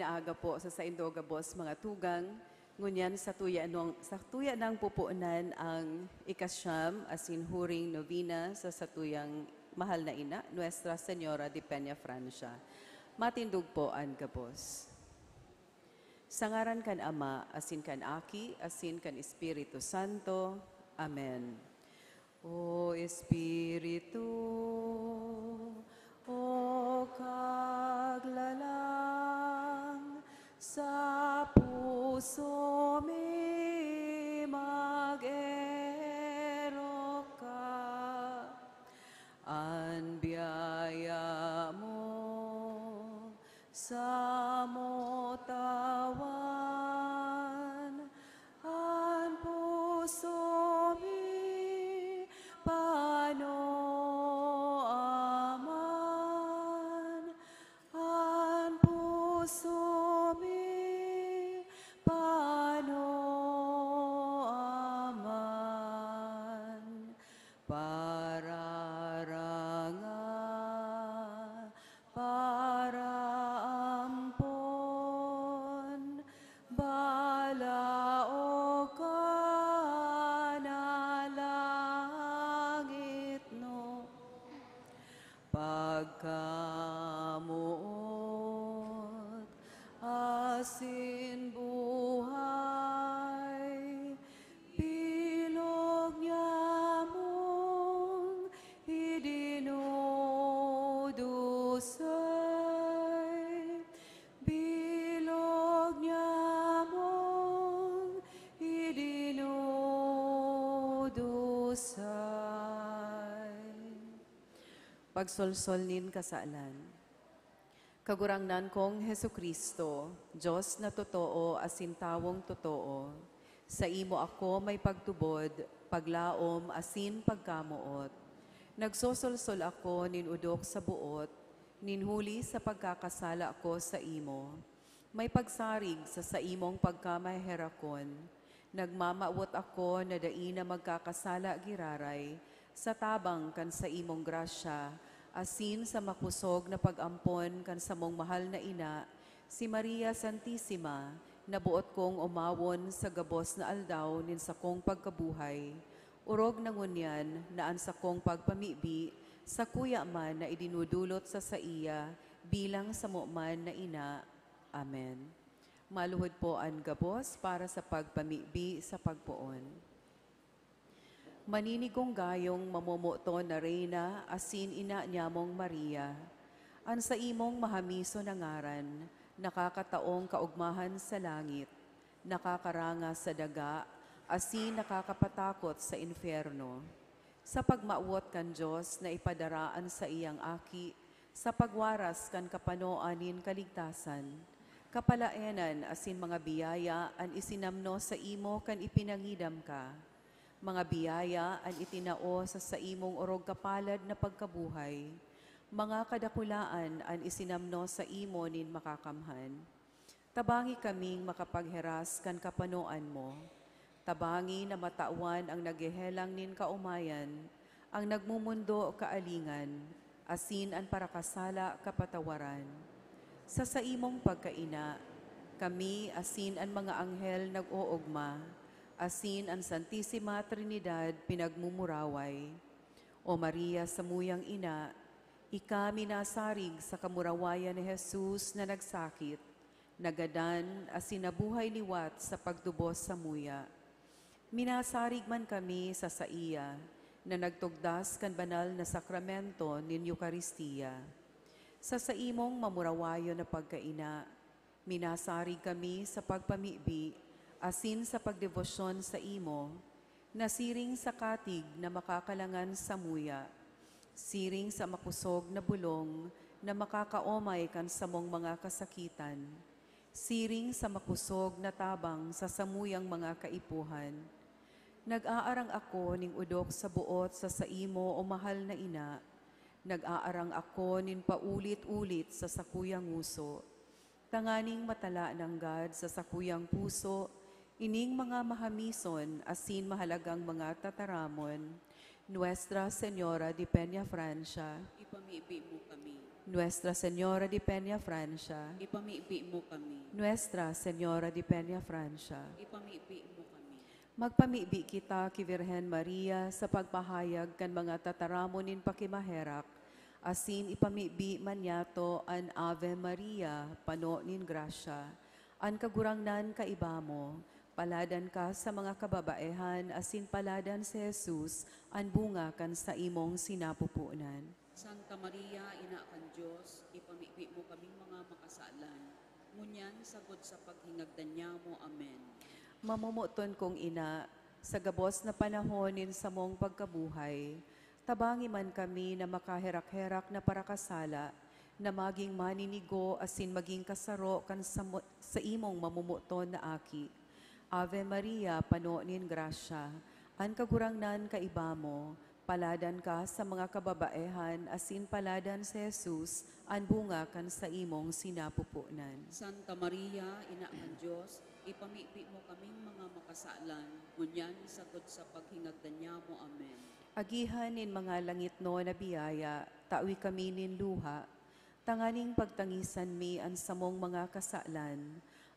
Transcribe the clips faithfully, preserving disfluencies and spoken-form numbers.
Maaga po sa saindo gabos, mga tugang. Ngunyan sa tuya nong, sa tuya nang pupunan ang ikasyam asin huring novena sa satuyang mahal na ina, Nuestra Señora de Peña Francia. Matindog po an gabos. Sa ngaran kan Ama, asin kan Aki, asin kan Espiritu Santo. Amen. O Espiritu, o Kaglalang, sa puso mi mag-erok ka. An biyaya mo samo tawan, an puso mi pano aman, an puso mi pano aman. Pararanga, paraampon, balaog ka na langit no. Pagkamoot asin buhay, bilog nyamong idinudusay, bilog nyamong idinudusay. Pagsolsol nin kasalan. Kagurangnan kong Jesu-Cristo, Dios na totoo asin tawong totoo, saimo ako may pagtubod, paglaom, asin pagkamoot. Nagsosolsol ako nin odok sa boot, nin huli sa pagkakasala ko saimo. May pagsarig sa saimong pagkamaherakon, nagmamawot ako na dai na magkakasala giraray, sa tabang kan saimong grasya, asin sa makosog na pag-ampon kan samong mahal na ina, si Maria Santisima, na boot kong omawon sa gabos na aldaw nin sakong pagkabuhay. Orog na ngunyan na an sakong pagpamibi sakuya man na idinudulot sa saiya bilang samo man na ina. Amen. Maluhod po an gabos para sa pagpamibi sa pagpoon. Maninigong gayong mamomoton na Reyna asin ina niyamong Maria, an saimong mahamiso na ngaran nakakataong kaogmahan sa langit, nakakaranga sa daga, asin nakakapatakot sa impyerno. Sa pagmawot kan Dios na ipadara an saiyang Aki sa pagwaras kan kapanoan nin kaligtasan, kapalaenan asin mga biyaya an isinamno saimo kan ipinangidam ka. Mga biyaya an itinao sa saimong orog kapalad na pagkabuhay, mga kadakulaan an isinamno saimo nin Makakamhan. Tabangi kaming makapagheras kan kapanoan mo. Tabangi na matawan ang naghehelang nin kaomayan, ang nagmumundo kaalingan, asin an parakasala kapatawaran. Sa saimong pagkaina, kami asin an mga anghel nag-oogma, asin an Santisima Trinidad pinagmumuraway. O Maria, samuyang ina, ika minasarig sa kamurawayan ni Jesus na nagsakit, nagadan asin nabuhay liwat sa pagtubos samuya. Minasarig man kami sa saiya na nagtugdas kan banal na sakramento nin Eukaristia. Sa saimong mamurawayon na pagkaina, minasarig kami sa pagpamibi asin sa pagdebosyon saimo, na siring sa katig na makakalangan samuya, siring sa makosog na bulong na makakaomay kan samong mga kasakitan, siring sa makosog na tabang sa samuyang mga kaipuhan. Nag-aarang ako ning odok sa boot sa saimo, o mahal na ina. Nag-aarang ako nin paulit-ulit sa sakuyang ngoso, tanganing matala nanggad sa sakuyang puso ining mga mahamison asin mahalagang mga tataramon. Nuestra Señora de Peña Francia, ipamibi mo kami. Nuestra Señora de Peña Francia. Ipamibi mo kami. Nuestra Señora de Peña Francia. Ipamibi mo kami. Magpamibi kita ki Virgen Maria sa pagpahayag kan mga tataramon nin pakimaherak, asin ipamibi man niyato an Ave Maria, pano nin grasya. An Kagurangnan kaiba mo, paladan ka sa mga kababaehan, asin paladan si Jesus, an bunga kan saimong sinapupunan. Santa Maria, Ina kan Dios, ipamibi mo kaming mga makasalan, ngunyan sagod sa paghingagdan nyamo. Amen. Mamomoton kong ina, sa gabos na panahon nin samong pagkabuhay, tabangi man kami na makaherak-herak na parakasala, na maging maninigo asin maging kasaro kan samo, sa imong mamomoton na aki. Ave Maria, pano nin grasya, an Kagurangnan kaiba mo, paladan ka sa mga kababaehan, asin paladan si Jesus, an bunga kan saimong sinapupunan. Santa Maria, Ina kan Dios, ipamibi mo kaming mga makasalan, ngunyan sagod sa paghingagdan nyamo. Amen. Agihan nin mga langitnon na biyaya, tawi kami nin luha, tanganing pagtangisan mi an samong mga kasalan.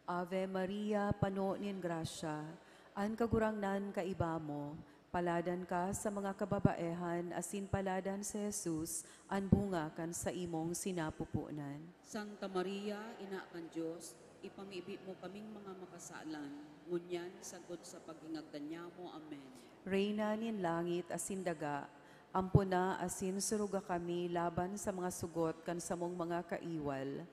Ave Maria, pano nin grasya, an Kagurangnan kaiba mo, paladan ka sa mga kababaehan, asin paladan si Jesus, an bunga kan saimong sinapupunan. Santa Maria, Ina kan Dios, ipamibi mo kaming mga makasalan, ngunyan sagod sa paghingagdan nyamo. Amen. Reyna nin langit asin daga, ampona asin suruga kami laban sa mga sugot kan samong mga kaiwal.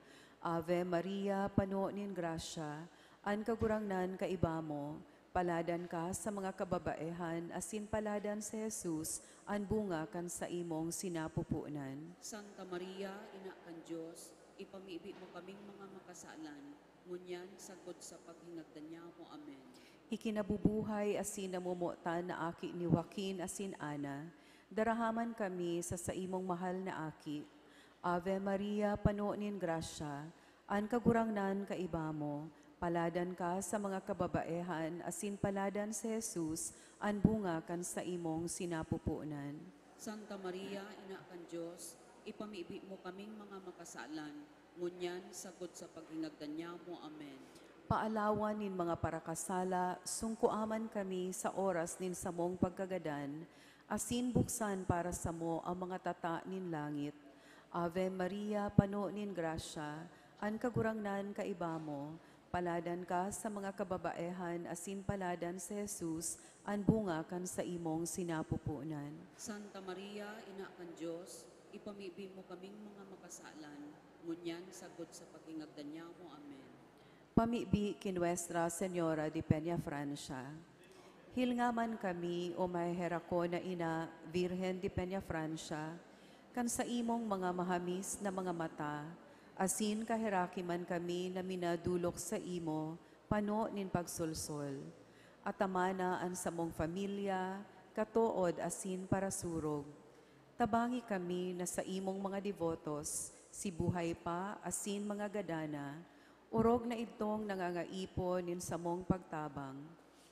Ave Maria, pano nin grasya, an Kagurangnan kaiba mo, paladan ka sa mga kababaehan, asin paladan si Jesus, an bunga kan saimong sinapupunan. Santa Maria, Ina kan Dios, ipamibi mo kaming mga makasalan, ngunyan sagod sa paghingagdan nyamo. Amen. Ikinabubuhay asin namomotan na aki ni Joaquin asin Ana, darahaman kami sa saimong mahal na aki. Ave Maria, pano nin grasya, an Kagurangnan kaiba mo, paladan ka sa mga kababaehan, asin paladan si Jesus, an bunga kan saimong sinapupunan. Santa Maria, Ina kan Dios, ipamibi mo kaming mga makasalan, ngunyan sagkod sa paghingagdan nyamo. Amen. Paalawan nin mga parakasala, sungkoa man kami sa oras nin samong pagkagadan, asin buksan para samo ang mga tata nin langit. Ave Maria, pano nin grasya, an Kagurangnan kaiba mo, paladan ka sa mga kababaehan asin paladan si Jesus, an bunga kan saimong sinapupunan. Santa Maria, Ina kan Dios, ipamibi mo kaming mga makasalan, ngunyan sagkod sa paghingagdan nyamo. Amen. Pamibi ki Nuestra Señora de Peñafrancia. Hilnga man kami, o maheherakon na ina, Virgen de Peñafrancia, kan saimong mga mahamis na mga mata, asin kaheraki man kami na minadolok saimo, pano nin pagsolsol. Atamana an samong familya, katood asin parasurog. Tabangi kami na saimong mga debotos, si buhay pa asin mga gadan na, orog na idtong nangangaipo nin samong pagtabang.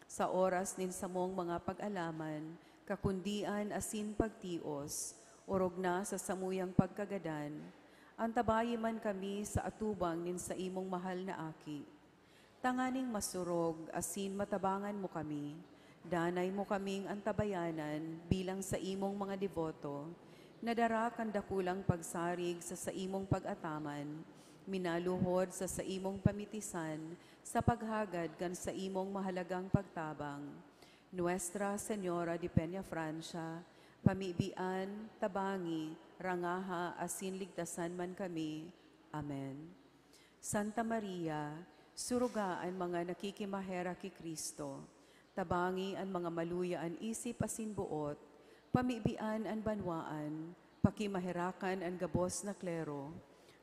Sa oras nin samong mga pag-alaman, kakundian asin pagtios, orog na sa samuyang pagkagadan, antabayi man kami sa atubang nin saimong mahal na Aki. Tanganing masurog asin matabangan mo kami, danay mo kaming antabayanan bilang saimong mga deboto, na dara kan dakulang pagsarig sa saimong pag-ataman, minaluhod sa saimong pamitisan sa paghagad kan saimong mahalagang pagtabang. Nuestra Señora de Peñafrancia, pamibian, tabangi, rangaha, asin ligtasan man kami. Amen. Santa Maria, suruga an mga nakikimaherak ki Cristo, tabangi an mga maluya an isip asin boot, pamibian an banwaan, pakimaherakan an gabos na klero,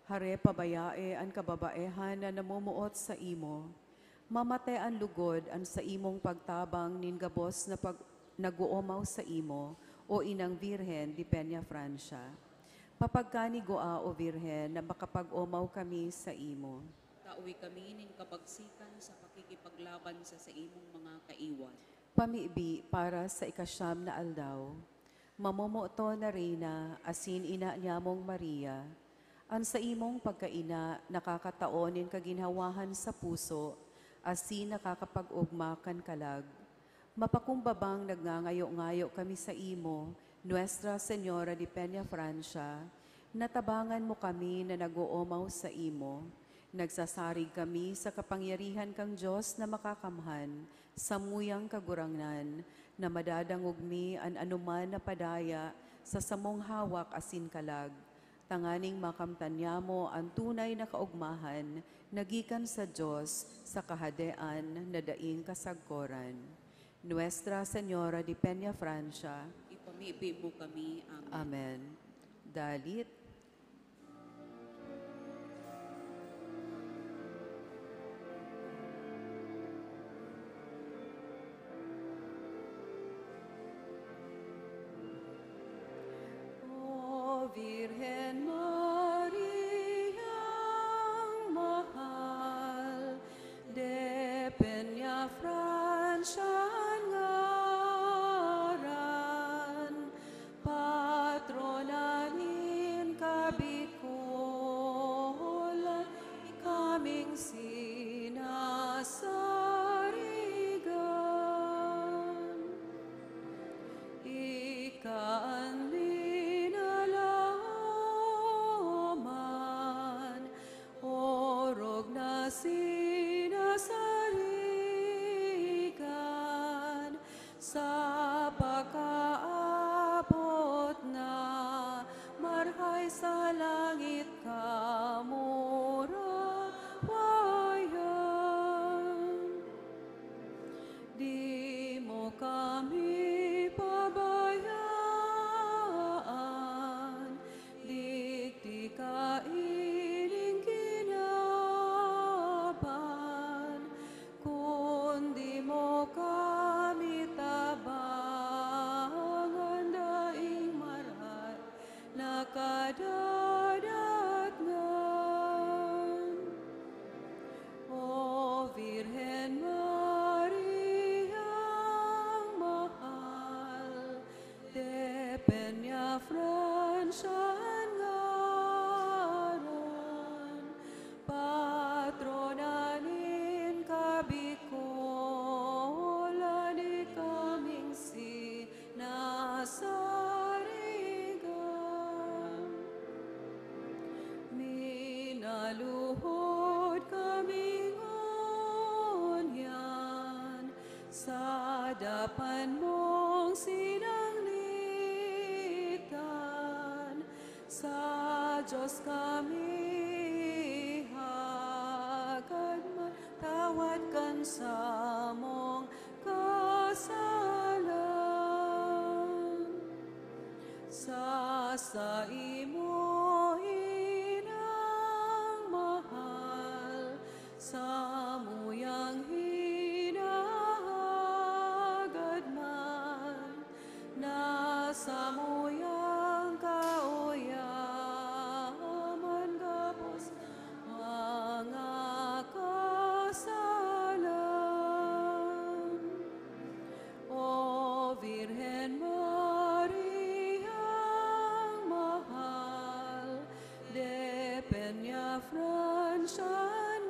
hare pabayae an kababaehan na namomoot saimo. Mamate an lugod an saimong pagtabang nin gabos na pag-, nag-oomaw saimo, o Inang Birhen de Peñafrancia. Papagkanigua, o Birhen, na makapag-omaw kami saimo. Tawi kami nin kabagsikan sa pakikipaglaban sa saimong mga kaiwal. Pamibi para sa ikasyam na aldaw. Mamomoton na Reyna asin ina niyamong Maria, An saimong pagkaina nakakatao nin kaginhawahan sa puso, asin nakakapag-ogma kan kalag. Mapakumbabang nagngangayo-ngayo kami saimo, Nuestra Señora de Peñafrancia, na tabangan mo kami na nag-oomaw saimo. Nagsasarig kami sa kapangyarihan kan Dios na Makakamhan, samuyang Kagurangnan, na madadangog mi an anoman na padaya sa samong hawak asin kalag, tanganing makamtan niamo an tunay na kaogmahan na gikan sa Dios sa Kahadean na daing kasagkoran. Nuestra Señora de Peñafrancia. Ipamibi mo kami. Amen. Amen. Dalit. O Virgen Mariang mahal, de Peñafrancia an ngaran, patrona nin kabikolan, kaming sinasarigan. Ika an linalaman, orog na sinasarigan, sa pakaabot na marhay sa langit ka murawayan. Di mo kami pabayaan, digdi kaining kinaban, kundi mo kami tabangan daing marhay na kadadatngan. O Virgen Mariang mahal, de Peñafrancia an ngaran, patrona nin kabikolan, ikaming sinasarigan. Minaluhod kami ngunyan sa dapan mong sinangnitan, sa Dios kami hagad man tawad kan samong kasalan. Sa saimo, Inang mahal, samuyang hinahagad man, na samuyang kaoyaman gabos mga kasalan. O Virgen Mariang mahal, de Peñafrancia an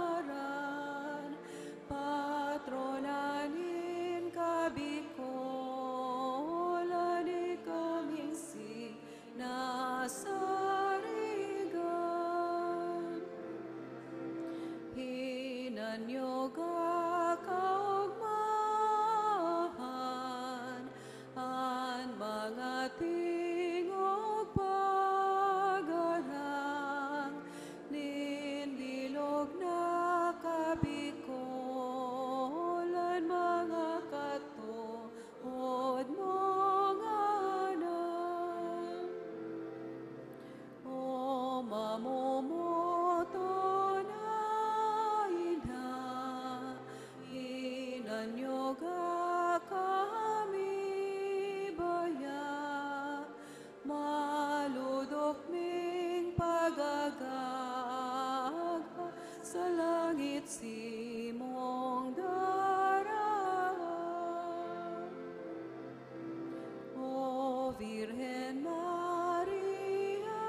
ngaran, patrona nin kabikolan, ikaming sinasarigan. Hinanyog kaogmahan, an mga tingog pagarang, nin bilog na kabikolan, mga katuod mong anak. O mamomoton na ina, hinanyog kami baya, malodok ming pagagagpa sa langit simong darahan. O Virgen Maria,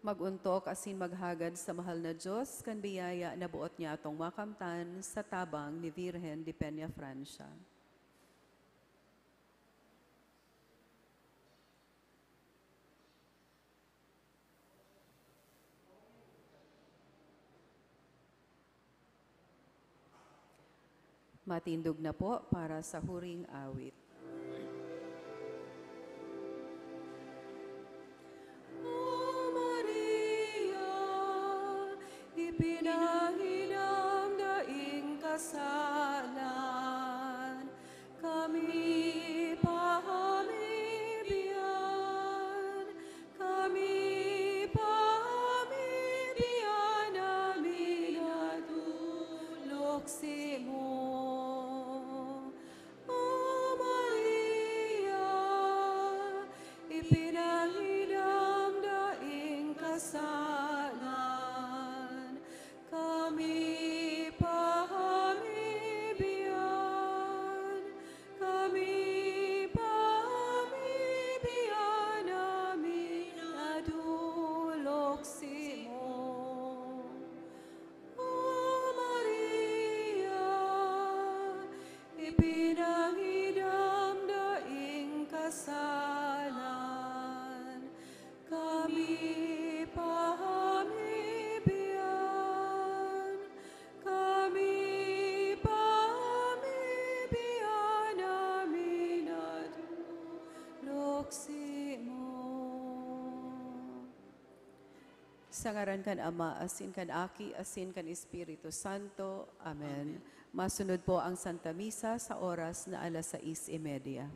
Mag-ontok asin maghagad sa mahal na Dios kan biyaya na boot niya atong makamtan sa tabang ni Virgen de Peñafrancia. Matindog na po para sa huring awit. O Maria, ipinanginam daing kasalan, kami pahamibian, kami pahamibian na minatulok simo. O Maria, ipinanginam daing kasalan, kami pahamibian, kami pahamibian na minatulok simo. O Maria, ipinangidam daing kasalan, kami pahamibian, kami pahamibian na minatulok simo. Sa ngaran kan Ama, asin kan Aki, asin kan Espiritu Santo. Amen. Amen. Masunod po ang Santa Misa sa oras na alas sais y media.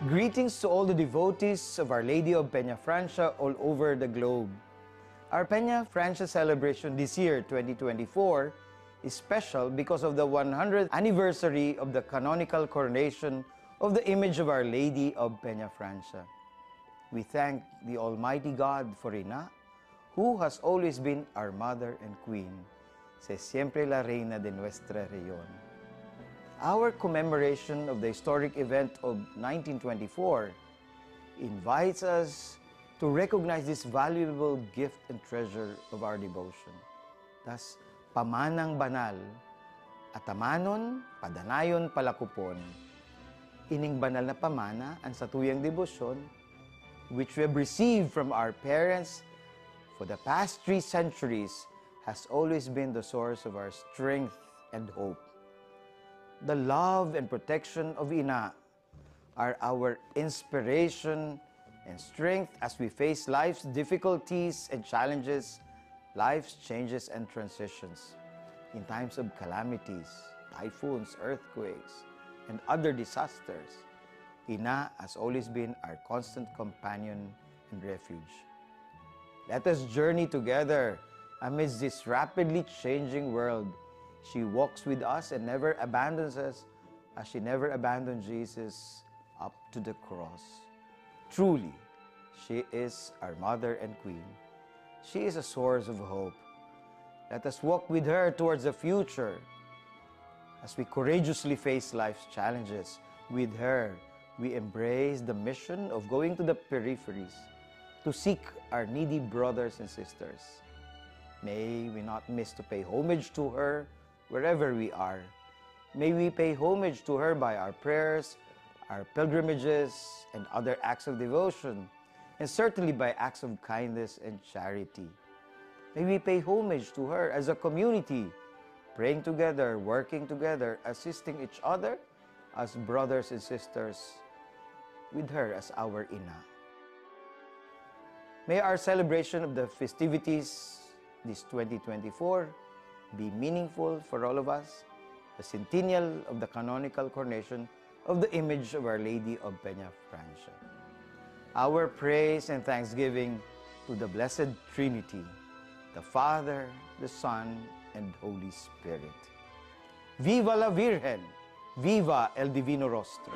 Greetings to all the devotees of Our Lady of Peñafrancia all over the globe. Our Peñafrancia celebration this year, twenty twenty-four, is special because of the one hundredth anniversary of the canonical coronation of the image of Our Lady of Peñafrancia. We thank the Almighty God for Ina, who has always been our Mother and Queen, si siempre la Reina de nuestra rehiyon. Our commemoration of the historic event of nineteen twenty-four invites us to recognize this valuable gift and treasure of our devotion. Thus, pamanang banal, atamanon, padanayon, palakopon. Ining banal na pamana, an satuyang debosyon, which we have received from our parents for the past three centuries, has always been the source of our strength and hope. The love and protection of Ina are our inspiration and strength as we face life's difficulties and challenges, life's changes and transitions. In times of calamities, typhoons, earthquakes, and other disasters, Ina has always been our constant companion and refuge. Let us journey together amidst this rapidly changing world. She walks with us and never abandons us, as she never abandoned Jesus up to the cross. Truly, she is our mother and queen. She is a source of hope. Let us walk with her towards the future. As we courageously face life's challenges, with her, we embrace the mission of going to the peripheries to seek our needy brothers and sisters. May we not miss to pay homage to her wherever we are. May we pay homage to her by our prayers, our pilgrimages, and other acts of devotion, and certainly by acts of kindness and charity. May we pay homage to her as a community, praying together, working together, assisting each other as brothers and sisters, with her as our ina. May our celebration of the festivities this twenty twenty-four be meaningful for all of us, the centennial of the canonical coronation of the image of Our Lady of Peñafrancia. Our praise and thanksgiving to the Blessed Trinity, the Father, the Son, and Holy Spirit. Viva la Virgen! Viva el Divino Rostro!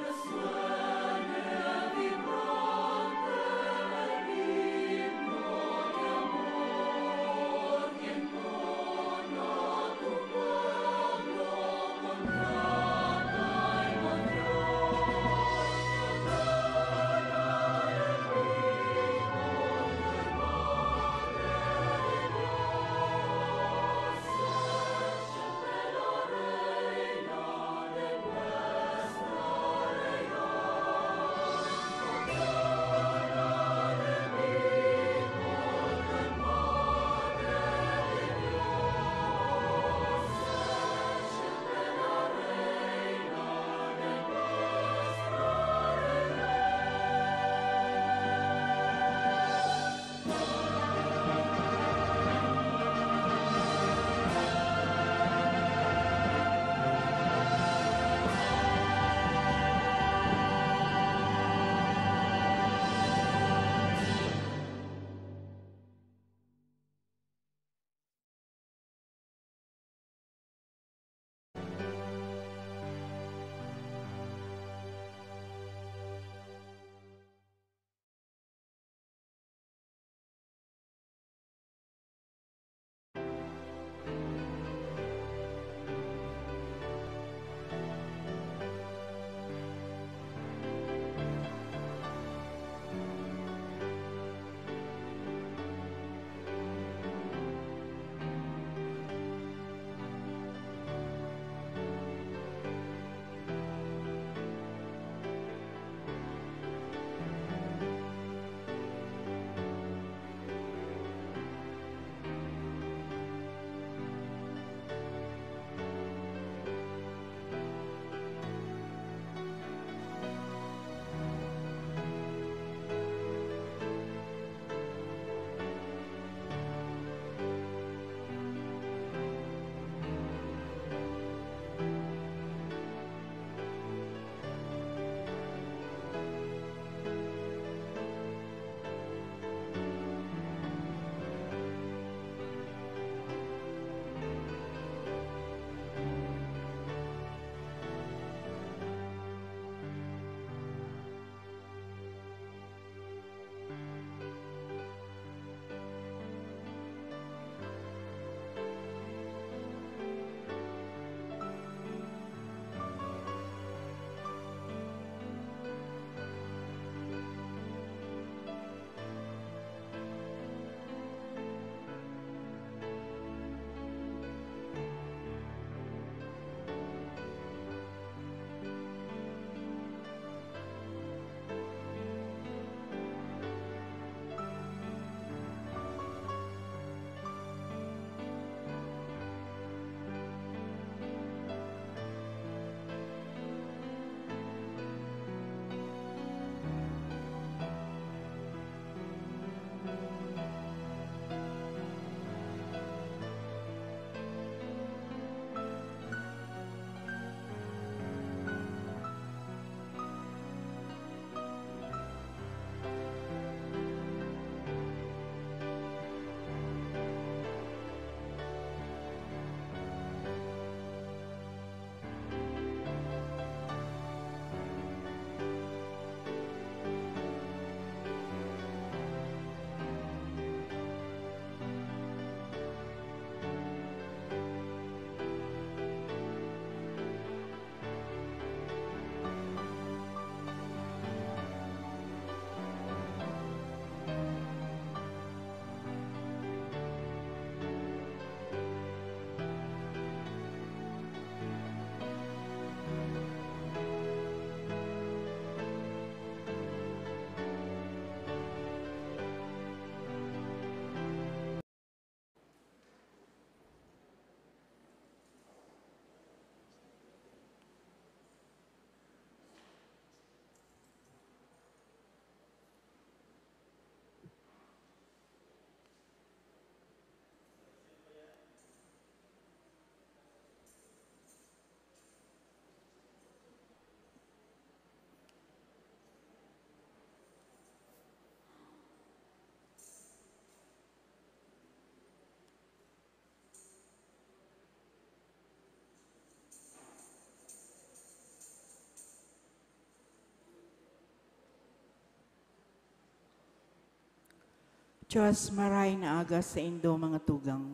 Diyos, maray na aga sa indo mga tugang.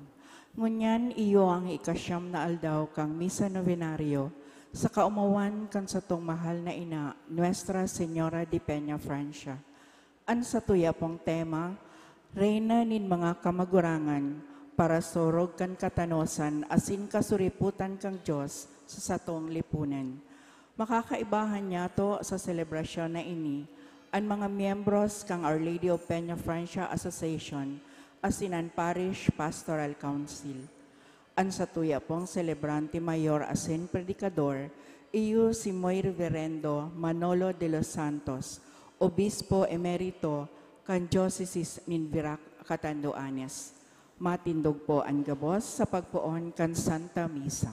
Ngunyan iyo ang ikasyam na aldaw kang Misa Novenario sa kaomawan kan satong mahal na ina, Nuestra Señora de Peña Francia. An satuya pong tema, Reyna nin mga kamagurangan, parasurog kan katanosan asin kasuripotan kan Dios sa satong lipunan. Makakaibahan niyato sa selebrasyon na ini an mga miyembros kan Our Lady of Peña Francia Association asin an Parish Pastoral Council. An satuya pong selebrante mayor asin predikador, iyo si Moy Reverendo Manolo de los Santos, Obispo Emerito kan Diocese nin Virac, Catanduanes. Matindog po an gabos sa pagpoon kan Santa Misa.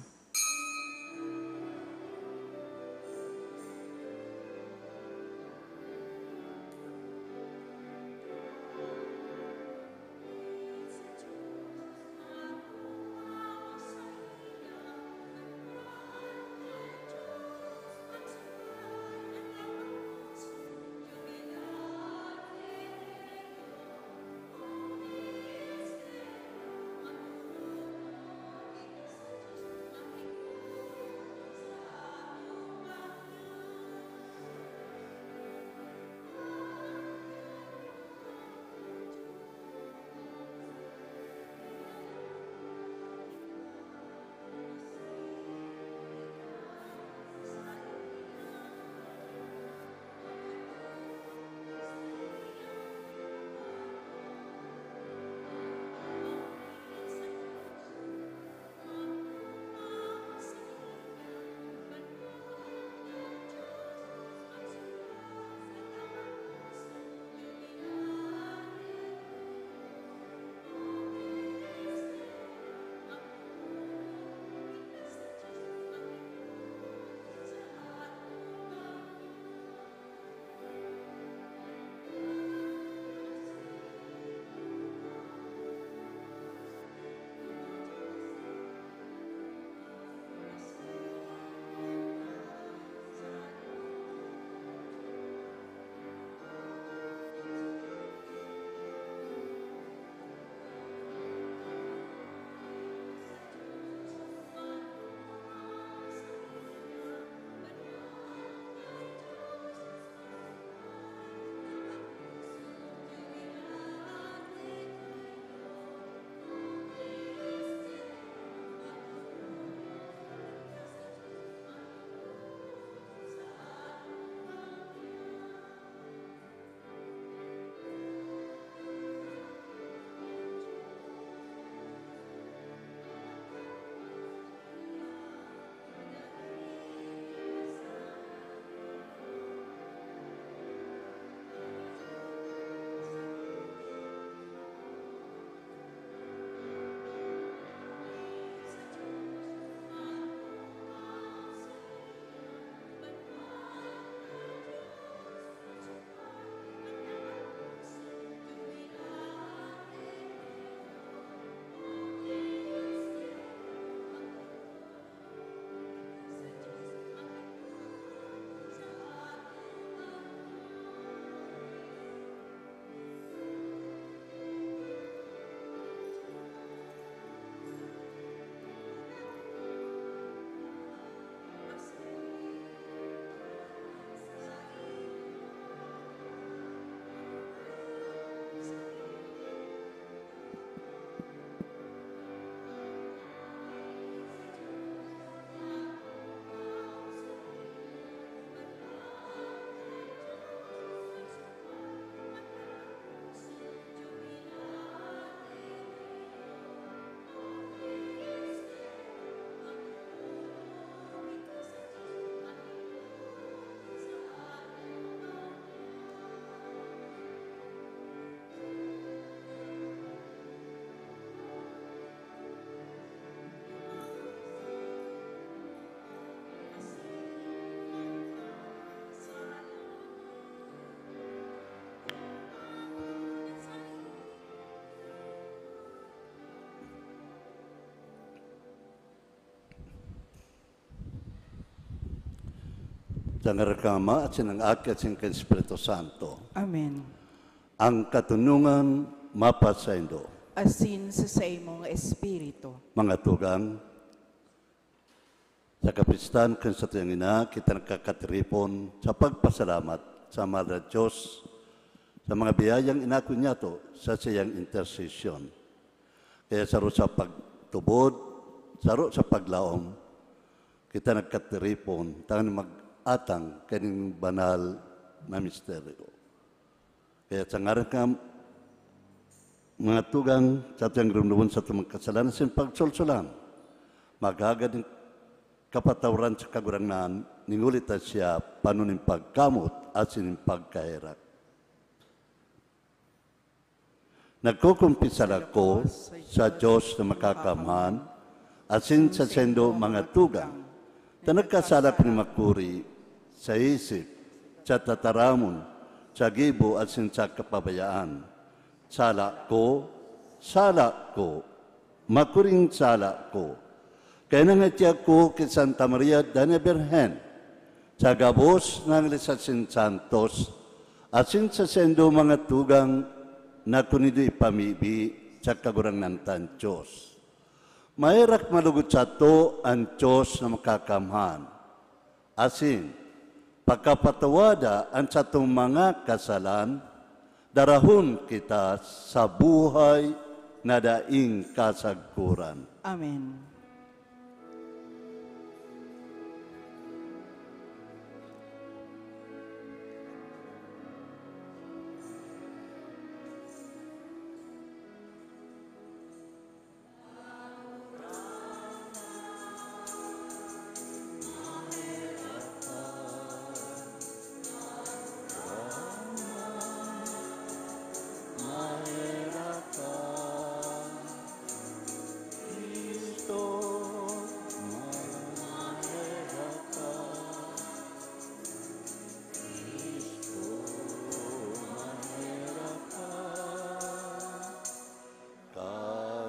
Dangan kan Ama, asin kan Aki, asin kan Espiritu Santo. Amen. Ang katonongan mapasaindo. Asin sa saimong espiritu. Mga tugang, sa kapistahan kan satuyang ina, kita nagkakatiripon sa pagpasalamat sa Mahal na Diyos sa mga biyayang inako niyato sa saiyang intersesyon. Kaya saro sa pagtubod, saro sa paglaom, kita nagkatiripon tanganing mag-atang kaning banal na misteryo. Kaya sa ngaran kan mga tugang, satuyang rumdumon satuyang kasalanan asin pagsolsolan, maghagad nin kapatawaran sa Kagurangnan, nin huli ta siya panon nin pagkamot asin nin pagkaherak. Nagkukumpisal ako sa Diyos na Makakamhan, asin sa saindo, mga tugang, ta nagkasala ako nin makuri sa isip, sa tataramon, sa gibo, asin sa kapabayaan. Sala ko, sala ko, makuring sala ko. Kaya nangati ako ki Santa Maria da na Birhen, sa gabos na angeles asin santos, asin sa saindo, mga tugang, na ako nindo ipamibi sa Kagurangnan tang Dios. Maherak malugod sato an Dios na Makakamhan, asin pakapatawada an satong mga kasalan, darahon kita sa buhay na daing kasagkoran. Amen.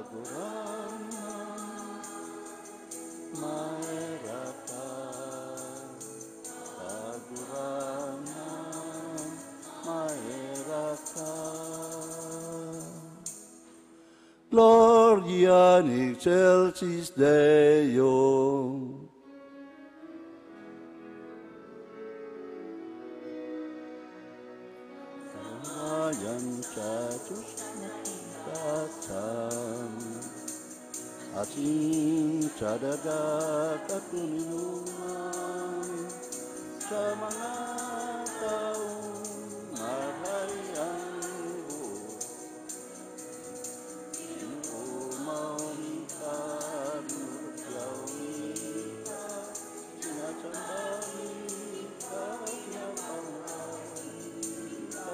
Kagurangnan, maherak ka. Kagurangnan, maherak ka. Gloria in excelsis Deo. Karayan sa Diyos na pinagkatan, asin sa daga katoninongan, sa mga taong maray ang buot. Ginoo, mauni ka, ginurugyaw mi ka, sinasamba mi ka, pinapangalan mi ka,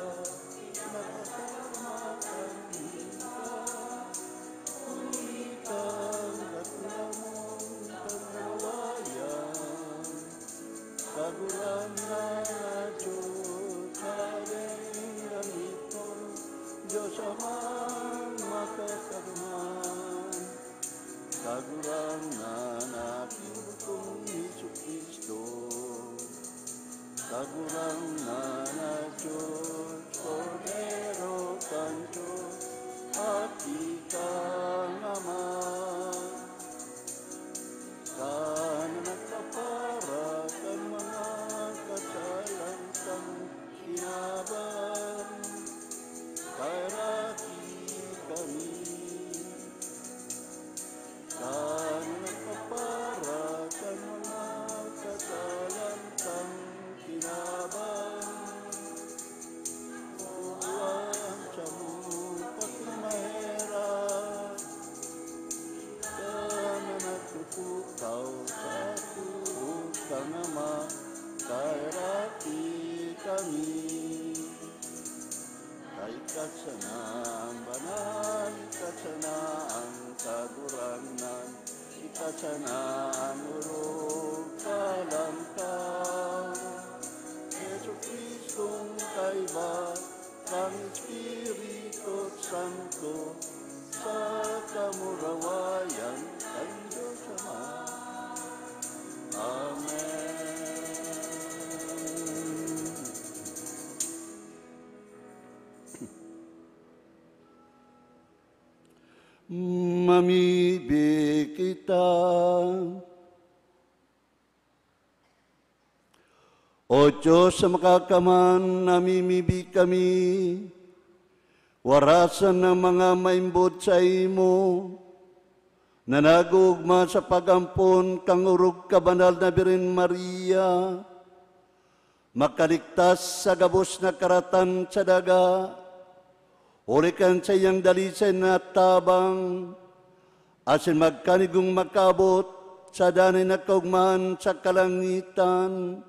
pinapasalamatan mi ka. Huli kan katoninongan kan kaliwayan, Kagurangnan na Diyos, Hadeng langitnon, Diyos Amang Makakamhan, Kagurangnan na Aki ni Jesu-Cristo, Kagurangnan na Diyos, Kordero kan Diyos, Aki kan Ama. Ka na nagpapara kan mga kasalan kan kinaban, kaheraki kami. Ka na nagpapara kan mga kasalan kan kinaban, Tuwan sa mupati maherak, ka na nagtutukaw sa tuhod kan Ama, kaheraki kami. Kay ika sana an banal, ika sana an Kagurangnan, ika sana an orog kan langkaw. Jesu-Cristong kaiba kan Espiritu Santo, sa kamurawayan kan Dios Ama. Amen. Mamibi kita. O Diyos na makakaman, namimibi kami, warasan ng mga maimbod saimo, na nag-oogma sa pag-ampon kan orog ka banal na Birhen Maria, makaligtas sa gabos na karatan sa daga, huli kan saiyang dalisay na tabang, asin magkanigong makaabot sa danay na kaogmahan sa kalangitan.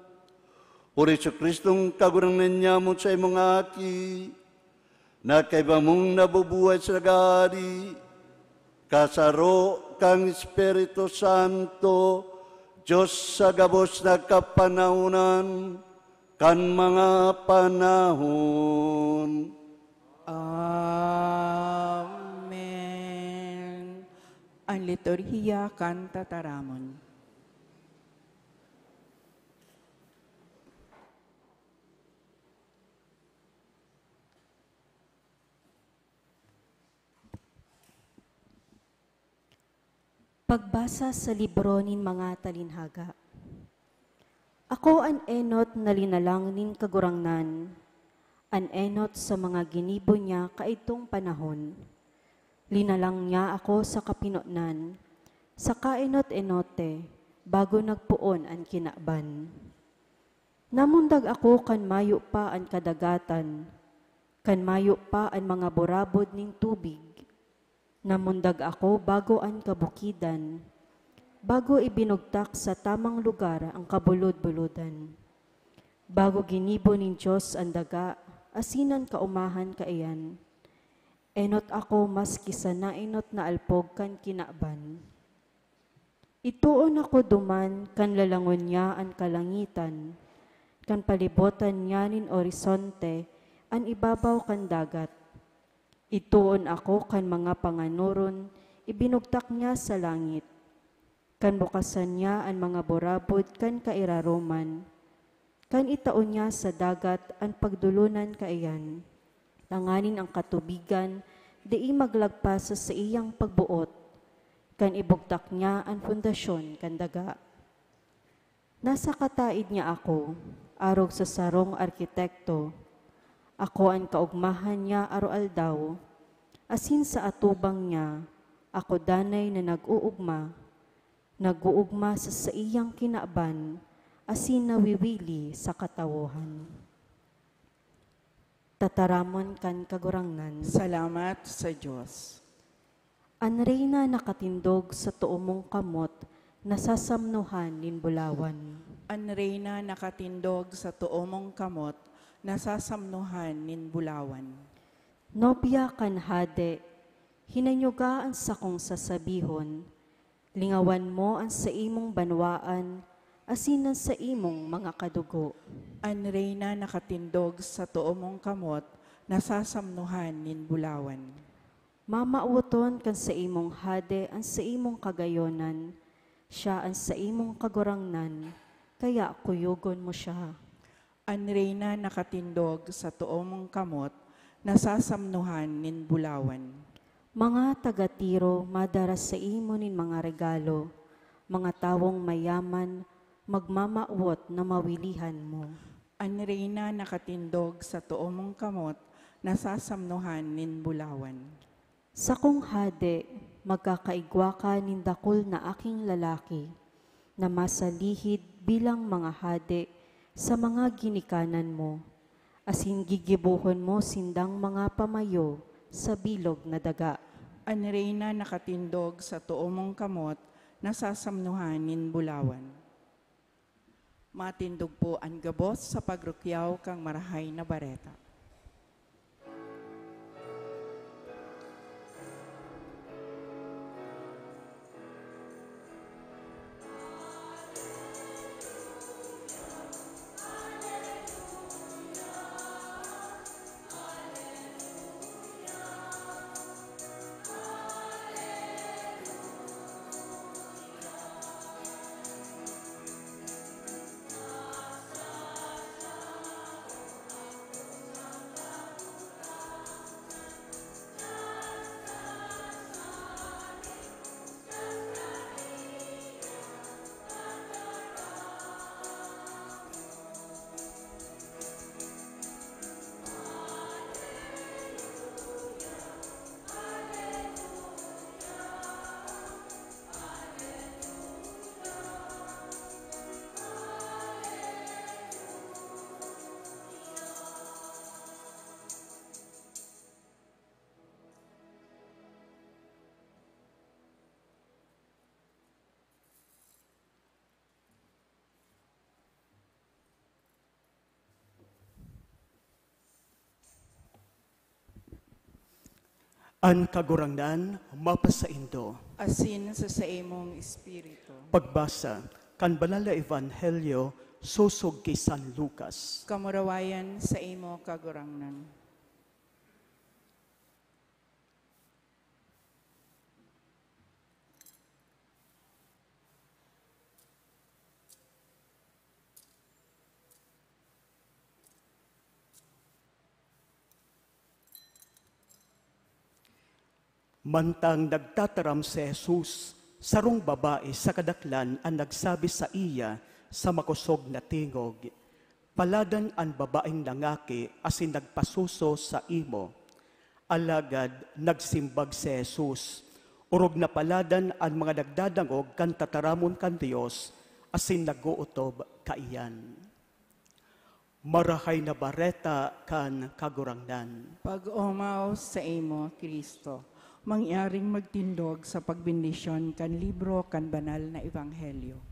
Por Jesu-Cristong Kagurangnan niamo, saimong Aki, na kaiba mong nabubuhay sa nag-aadi, kasaro kan Espiritu Santo, Diyos sa gabos na kapanahonan kan mga panahon. Amen. An liturhiya kan tataramon. Pagbasa sa libro nin mga talinhaga. Ako an enot na linalang nin Kagurangnan, an enot sa mga ginibo niya kaidtong panahon. Linalang niya ako sa kapinonan, sa kaenot-enote, bago nagpoon an kinaban. Namundag ako kan mayo pa an kadagatan, kan mayo pa an mga burabod nin tubig. Namundag ako bago an kabukidan, bago ibinugtak sa tamang lugar an kabulod-bulodan. Bago ginibo nin Dios an daga asin an kaomahan kaiyan, enot ako maski sa naenot na alpog kan kinaban. Itoon ako duman kan lalangon niya an kalangitan, kan palibotan niya nin orisonte an ibabaw kan dagat. Itoon ako kan mga panganoron ibinugtak niya sa langit, kan bukasan niya an mga burabod kan kairaroman, kan itao niya sa dagat an pagdolonan kaiyan, tanganing an katubigan dai maglagpas sa saiyang pagboot, kan ibugtak niya an pundasyon kan daga. Nasa kataed niya ako, arog sa sarong arkitekto. Ako an kaogmahan niya aroaldaw, asin sa atubang niya ako danay na nag-oogma, nag-oogma sa saiyang kinaban asin nawiwili sa katawohan. Tataramon kan Kagurangnan. Salamat sa Dios. An reyna nakatindog sa too mong kamot, nasasamnohan nin bulawan. An reyna nakatindog sa too mong kamot, nasasamnohan nin bulawan. Nobya kan hade, hinanyuga an sakong sasabihon, lingawan mo an saimong banwaan asin an saimong mga kadugo. An reyna nakatindog sa too mong kamot, nasasamnohan nin bulawan. Mamawoton kan saimong hade an saimong kagayonan, siya an saimong kagurangnan, kaya kuyogon mo siya. An reyna nakatindog sa too mong kamot, nasasamnohan nin bulawan. Mga taga Tiro madara saimo nin mga regalo, mga tawong mayaman magmamawot na mawilihan mo. An reyna nakatindog sa too mong kamot, nasasamnohan nin bulawan. Sakong hade, magkakaigwa ka nin dakul na aking lalaki, na masalihid bilang mga hade sa mga ginikanan mo, asin gigibohon mo sindang mga pamayo sa bilog na daga. An reyna nakatindog sa too mong kamot, nasasamnohan nin bulawan. Matindog po an gabos sa pagrukyaw kan Marahay na Bareta. An Kagurangnan mapasaindo. Asin sa saimong espiritu. Pagbasa kan Banal na Ebanghelyo sosog ki San Lucas. Kamurawayan saimo, Kagurangnan. Mantang nagtataram si Jesus, sarong babae sa kadaklan an nagsabi saiya sa makosog na tingog, "Paladan an babaeng nangaki asin nagpasuso saimo." Alagad nagsimbag si Jesus, "Orog na paladan an mga nagdadangog kan tataramon kan Dios asin nag-ootob kaiyan." Marahay na Bareta kan Kagurangnan. Pag-omaw saimo, Cristo. Mangyaring magtindog sa pagbendisyon kan libro kan Banal na Ebanghelyo.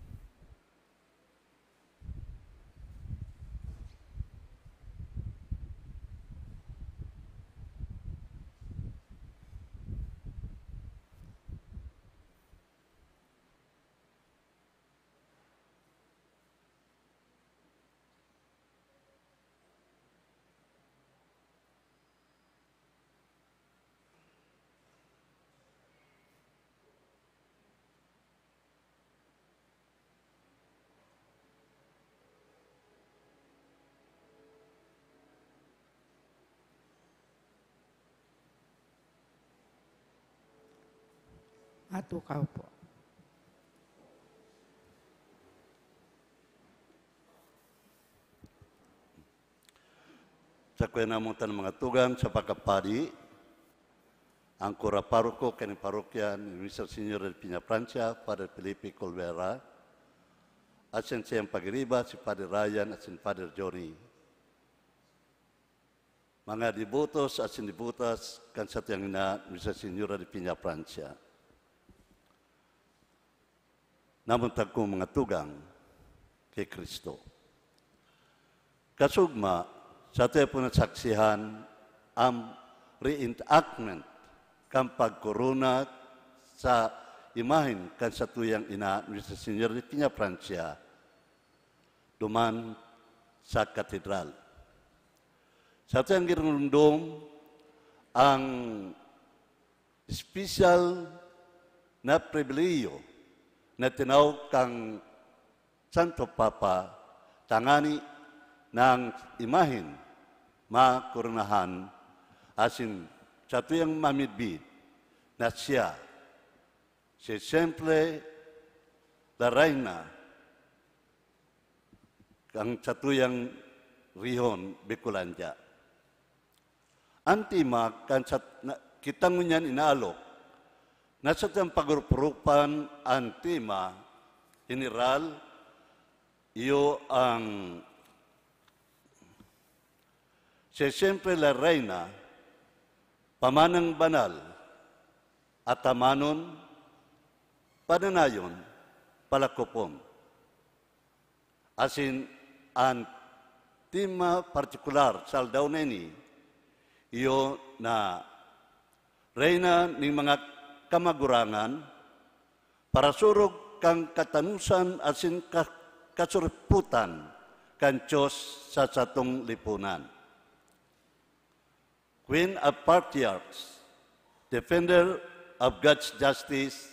Matukaw po. Sa kuya namon tan mga tugang sa pagkapadi, ang kura paroko kan parokya ni Nuestra Señora de Peñafrancia, Father Felipe Colbera, asin siyang pagiriba si Father Ryan asin Father Johnny. Mga debotos asin debotas kan satuyang ina, Nuestra Señora de Peñafrancia. Namon tagkong mga tugang ki Cristo. Kasugma, satuya po nasaksihan ang reenactment kan pagkorona sa imahen kan satuyang ina, Nuestra Señora de Peñafrancia, duman sa katedral. Satuyang ginurumdom ang espesyal na pribilehiyo na tinao kan Santo Papa tangani na ang imahen makoronahan asin satuyang mamidbid na siya, si Simple la Reina, kan satuyang rihon, Bicolandia. An tema kan sat-, na, kita ngunyan inaalok, na satuyang pag-urup-urupan an tema, general, iyo ang si Simple la Reina, pamanang banal, atamanon, padanayon, palakopon. Asin an tema partikular sa aldaw na ini, iyo na Reyna nin mga kamagurangan, parasurog kan katanosan asin ka-, kasuripotan kan Dios sa satong lipunan. Queen of Patriarchs, Defender of God's justice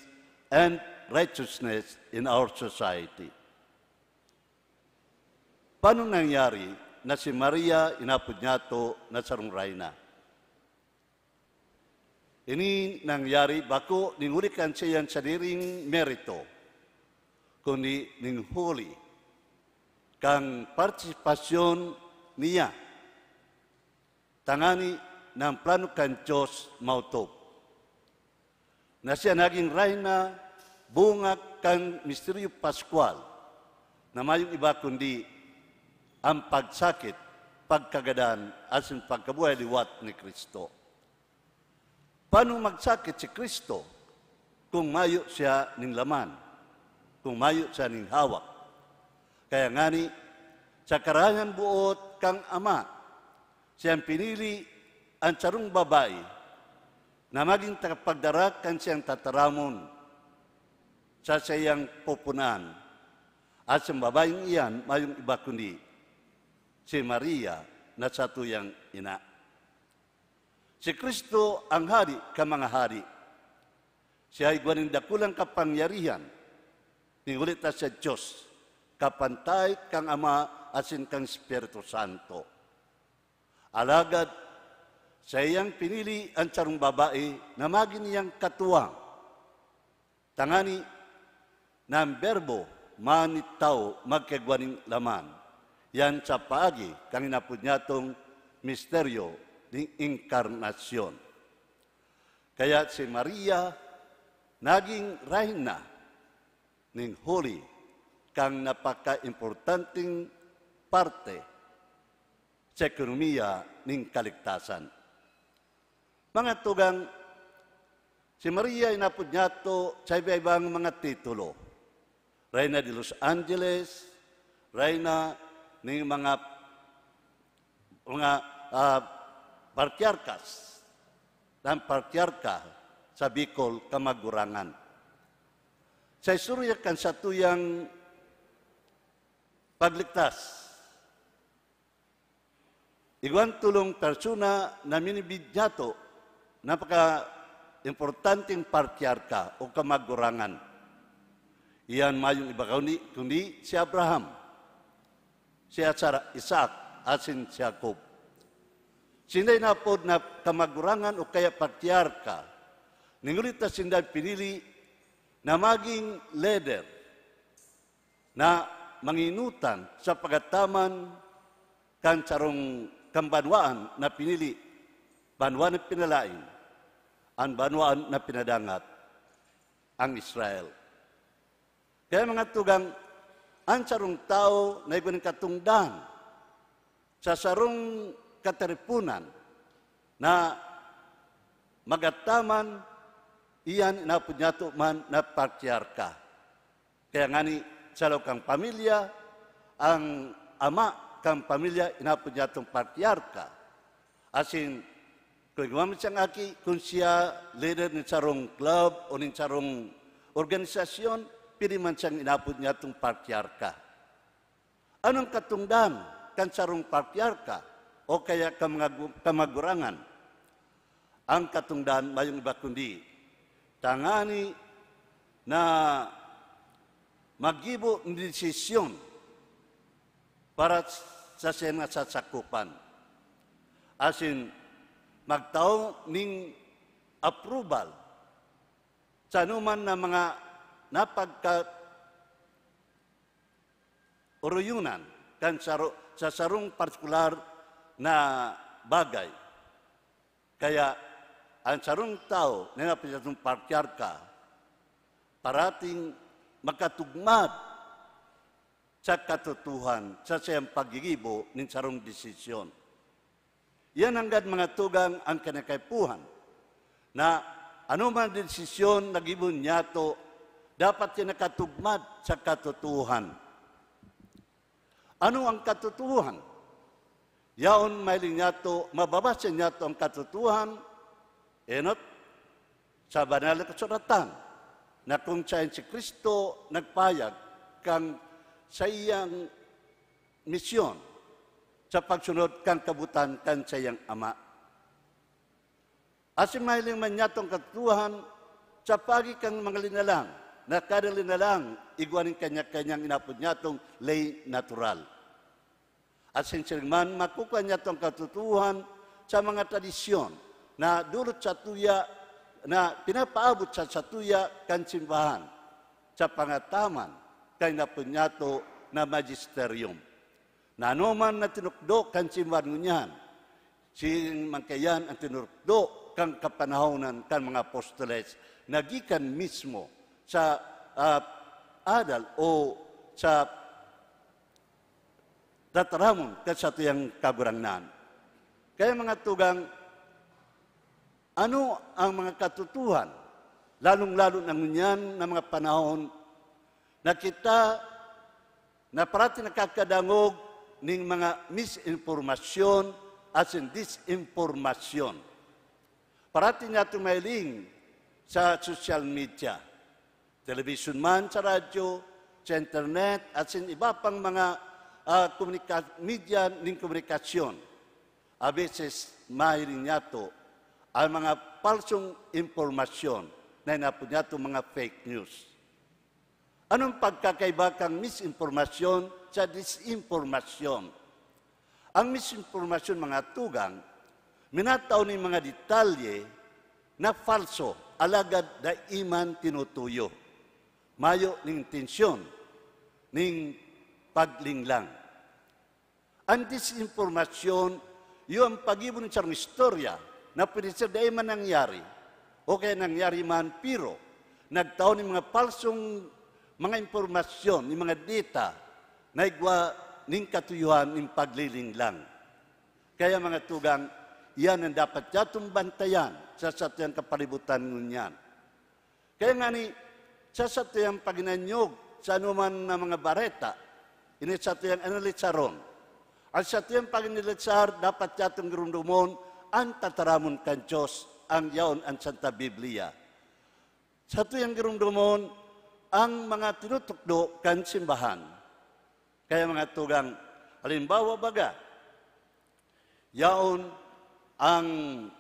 and righteousness in our society. Paano nangyari na si Maria inapod niyato na sarong reyna? Ini nangyari bako nin huli kan saiyang sadiring merito, kundi nin huli kan partisipasyon niya tangani na an plano kan Dios maotob. Na siya nagin reyna bunga kan misteryo Paskwal na mayong iba kundi an pagsakit, pagkagadan, asin pagkabuhay liwat ni Cristo. Paano magsakit si Cristo kung mayo siya nin laman, kung mayo siya nin hawak? Kaya ngani, sa karayan boot kan Ama, siyang pinili an sarong babayi na magin takapagdara kan siyang tataramon sa saiyang pupunan, at si babaeng iyan mayong iba kundi si Maria na satuyang ina. Si Cristo ang Hadi kan mga hadi. Siya igwa nin dakulang kapangyarihan, nin huli ta siya Dios, kapantay kan Ama asin kan Espiritu Santo. Alagad saiyang pinili an sarong babae na magin niyang katuwang, tangani na an Berbo man nagtawo magkaigwa nin laman. Yan sa paagi kan inapod niyatong misteryo nin inkarnasyon. Kaya si Maria naging reyna nin huli kan napakaimportanteng parte sa ekonomiya nin kaligtasan. Mga tugang, si Maria inapod niyato sa iba-ibang mga titulo. Reyna de los Angeles, reyna nin mga, mga, ah, patriarkas, ng patriarka sa Bicol, Kamagurangan. Sa istorya kan satuyang pagligtas, igwan tolong persona na minibid niyato, napaka-importanteng patriarka o kamagurangan. Iyan mayong iba kundi, kundi si Abraham, si Sara, Isaac, asin si Jacob. Sinda inapod na kamagurangan o kaya patriarka, nin huli ta sinda pinili na maging leader na manginutan sa pagataman kan sarong kan banwaan na pinili, banwaan na pinalaen, an banwaan na pinadangat, ang Israel. Kaya, mga tugang, an sarong tawo na igwa nin katungdan sa sarong katiriponan na magataman, iyan inapod niyato man na patriarka. Kaya ngani, sa laog kan pamilya, ang ama kan pamilya inapod niyatong patriarka. Asin, kung igwa man siyang aki, kung siya leader nin sarong club o nin sarong organisasyon, pwede man siyang inapod niyatong patriarka. Anong katungdan kan sarong patriarka o kaya kamag-, kamagurangan? Ang katungdan mayong iba kundi tangani na maggibo nin desisyon para sa saiyang nasasakopan, asin magtao nin approval sa anoman na mga napagka-, oroyonan kan saro-, sa sarong partikular na bagay. Kaya, an sarong tawo na napasatong patriarka, parating makatugmad sa katutuhan sa saiyang paggigibo nin sarong desisyon. Iyan nanggad, mga tugang, an kinakaipuhan, na anoman desisyon na gibo niyato, dapat iyan nakatugmad sa katutuhan. Ano ang katutuhan? Yaon mahiling niyato, mababasa niyato ang katutuhan, enot sa Banal na Kasuratan, na kung saen si Cristo nagpahayag kan saiyang misyon sa pagsunod kan kabotan kan saiyang Ama. Asin mahiling man niyato an katutuhan sa paagi kan mga linalang, na kada linalang igwa nin kanya-kanyang inapod niyatong ley natural. Asin siring man, makukua niyato an katutuhan sa mga tradisyon na dulot satuya, na pinapaabot sa satuya kan simbahan, sa pangataman kan inapod niyato na magisterium. Na anoman na tinukdo kan simbahan ngunyan, siring man kaiyan an tinukdo kan kapanahonan kan mga apostoles, na gikan mismo sa, ah, adal o sa tataramon kan satuyang Kagurangnan. Kaya, mga tugang, ano ang mga katutuhan, lalong-lalo na ngunyan na mga panahon na kita na parati nakakadangog ning mga misinformasyon asin disinformasyon? Parati niyatong mahiling sa social media, television man, sa radyo, sa internet, asin iba pang mga, ah, komunika-, media nin komunikasyon. A beses, mahiling niyato ang mga palsong impormasyon na inapod niyato mga fake news. Anong pagkakaiba kan misinformasyon sa disinformasyon? Ang misinformasyon, mga tugang, minatao nin mga detalye na falso, alagad dai man tinutuyo. Mayo nin intensyon nin paglinglang. An disinformasyon, iyo an paggibo nin sarong istorya na pwede ser dai man nangyari, o kaya nangyari man, pero nagtao nin mga palsong mga impormasyon, nin mga data na igwa nin katuyohan nin paglilinglang. Kaya, mga tugang, iyan an dapat niyatong bantayan sa satuyang kapalibutan ngunyan. Kaya ngani, sa satuyang pag-inanyog sa anoman na mga bareta, ini satuyang analisaron. Ang satuyang pag-inalisar, dapat niyatong giromdomon an tataramon kan Dios, ang yaon an Santa Biblia. Satuyang giromdomon ang mga tinutukdo kan simbahan. Kaya, mga tugang, halimbawa baga, yaon ang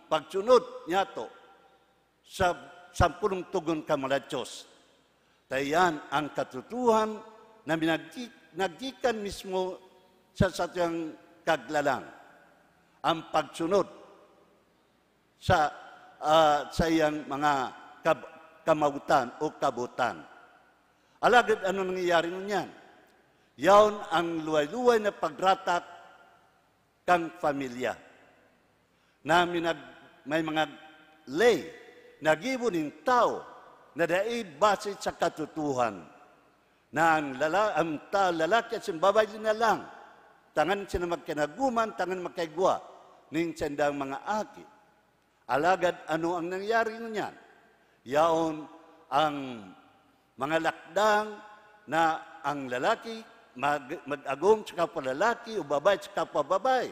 pagsunod niyato sa sampolong togon kan Mala Dios. Ta iyan ang katutuhan na minaggi-, naggikan mismo sa satuyang Kaglalang, ang pagsunod sa, ah, saiyang mga kab-, kamawotan o kabotan. Alagad ano nangyayari ngunyan? Yaon ang luway-luway na pagratak kan pamilya, na minag-, may mga ley na gibo nin tawo na dai base sa katutuhan, na ang lala-, ang ta-, lalaki asin babayi linalang, tanganing sinda magkinaguman, tanganing makaigwa nin saindang mga aki. Alagad ano ang nangyari ngunyan? Yaon ang mga lakdang na ang lalaki mag-, mag-agom sa kapwa lalaki o babae sa kapwa babae,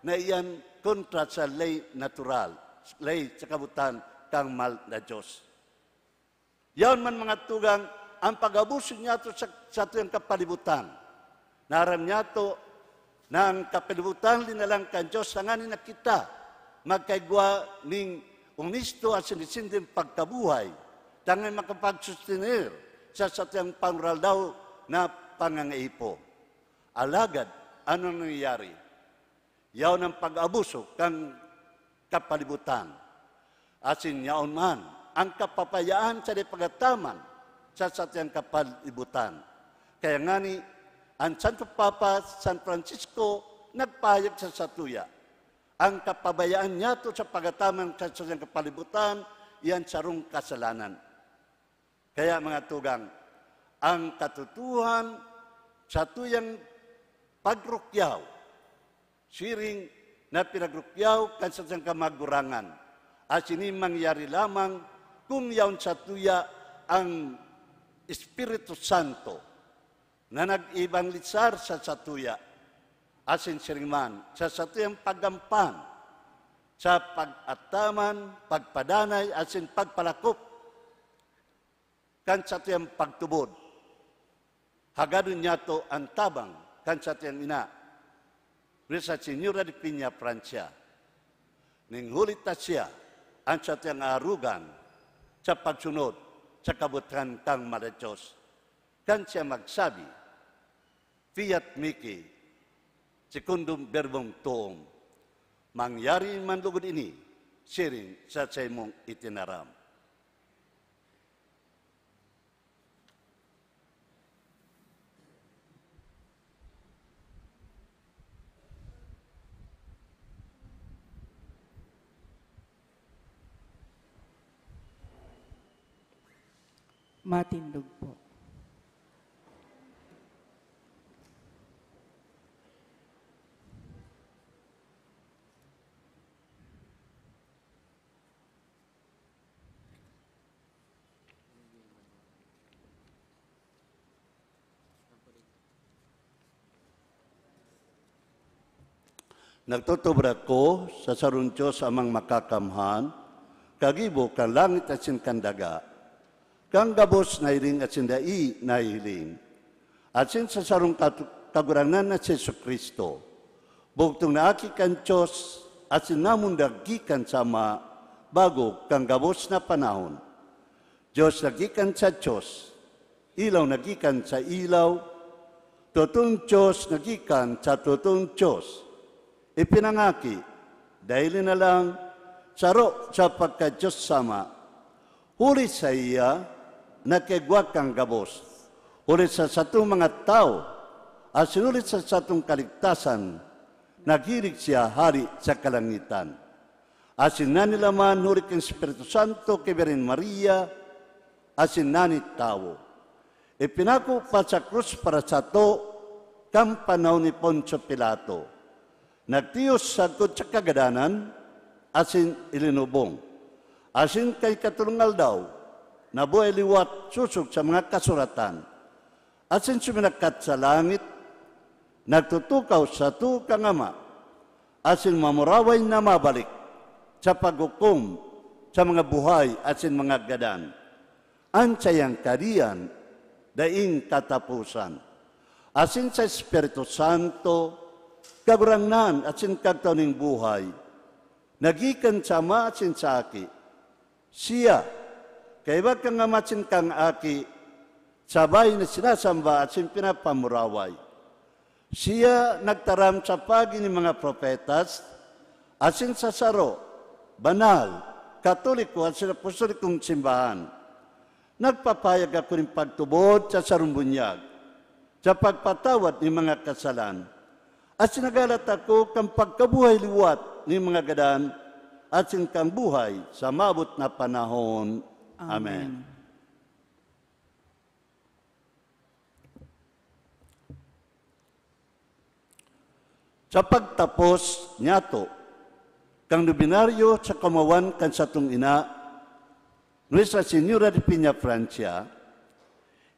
na iyan kontra sa ley natural, ley sa kabotan kan Mahal na Dios. Yaon man, mga tugang, ang pag-abuso niyato sa, satuyang kapalibutan. Naaram niyato na ang kapalibutan linalang kan Dios tanganing kita magkaigwa nin onesto asin desenteng pagkabuhay, tanganing makapagsustener sa satuyang panguraldaw na pangangaipo. Alagad, ano nangyayari? Yaon ang pag-abuso kan kapalibutan. Asin yaon man ang kapabayaan sa di pagataman sa satuyang kapalibutan. Kaya ngani, an Santo Papa San Francisco nagpahayag sa satuya, ang kapabayaan niyato sa pagataman sa satuyang kapalibutan, iyan sarong kasalanan. Kaya, mga tugang, ang katutuhan satuyang pagrukyaw, siring na pinagrukyaw kan satuyang kamagurangan, asin ini mangyari lamang kung yaon satuya ang Espiritu Santo na nag-ebanghelisar sa satuya, asin siring man sa satuyang paggampan sa pag-ataman, pagpadanay, asin pagpalakop kan satuyang pagtubod. Hagadon niyato an tabang kan satuyang ina, Nuestra Señora de Peñafrancia, ning huli ta siya an satuyang aarogan sa pagsunod sa kabotan kan Mala Dios. Kan siya magsabi, "Fiat mihi, secundum verbum tuum." Mangyari man lugod ini, siring sa saimong itinaram. Matindog po. Nagtutubod ako sa sarong Dios Amang Makakamhan, kagibo kan langit asin kan daga, kan gabos nahiling asin dai nahihiling, asin sa sarong Katu-, Kagurangnan na si Jesu-Cristo, bugtong na Aki kan Dios asin namundag gikan sa Ama bago kan gabos na panahon. Dios na gikan sa Dios, ilaw na gikan sa ilaw, totoong Dios na gikan sa totoong Dios. Ipinangaki, dai linalang, saro sa pagka-Dios Ama. Huli saiya, nagkaigwa kan gabos. Huli sa satong mga tawo, asin huli sa satong kaligtasan, naghilig siya hale sa kalangitan. Asin nanilaman huli kan Espiritu Santo ki Birhen Maria, asin nanitawo. Ipinako pa sa krus para sato kan panahon ni Poncio Pilato. Nagtios sagkod sa kagadanan, asin ilinubong. Asin kan ikatolong aldaw, nabuhay liwat sosog sa mga kasuratan. Asin suminakat sa langit, nagtutukaw sa sato kan Ama, asin mamuraway na mabalik sa paghukom sa mga buhay asin mga gadan. An saiyang kahadean daing kataposan. Asin sa Espiritu Santo, Kagurangnan asin Kagtao nin buhay, na gikan sa Ama asin sa Aki. Siya, kaiba kan Ama asin kan Aki, sabay na sinasamba asin pinapamuraway. Siya nagtaram sa pagi nin mga propetas, asin sa saro, banal, katoliko asin apostolikong simbahan. Nagpapahayag ako nin pagtubod sa sarong bunyag, sa pagpatawad nin mga kasalan, asin naghahalat ako kan pagkabuhay liwat nin mga gadan, asin kan buhay sa maabot na panahon. Amen. Amen. Sa pagtapos niyato, kan nobenaryo sa kamawan kan satong ina, Nuestra Señora de Peñafrancia,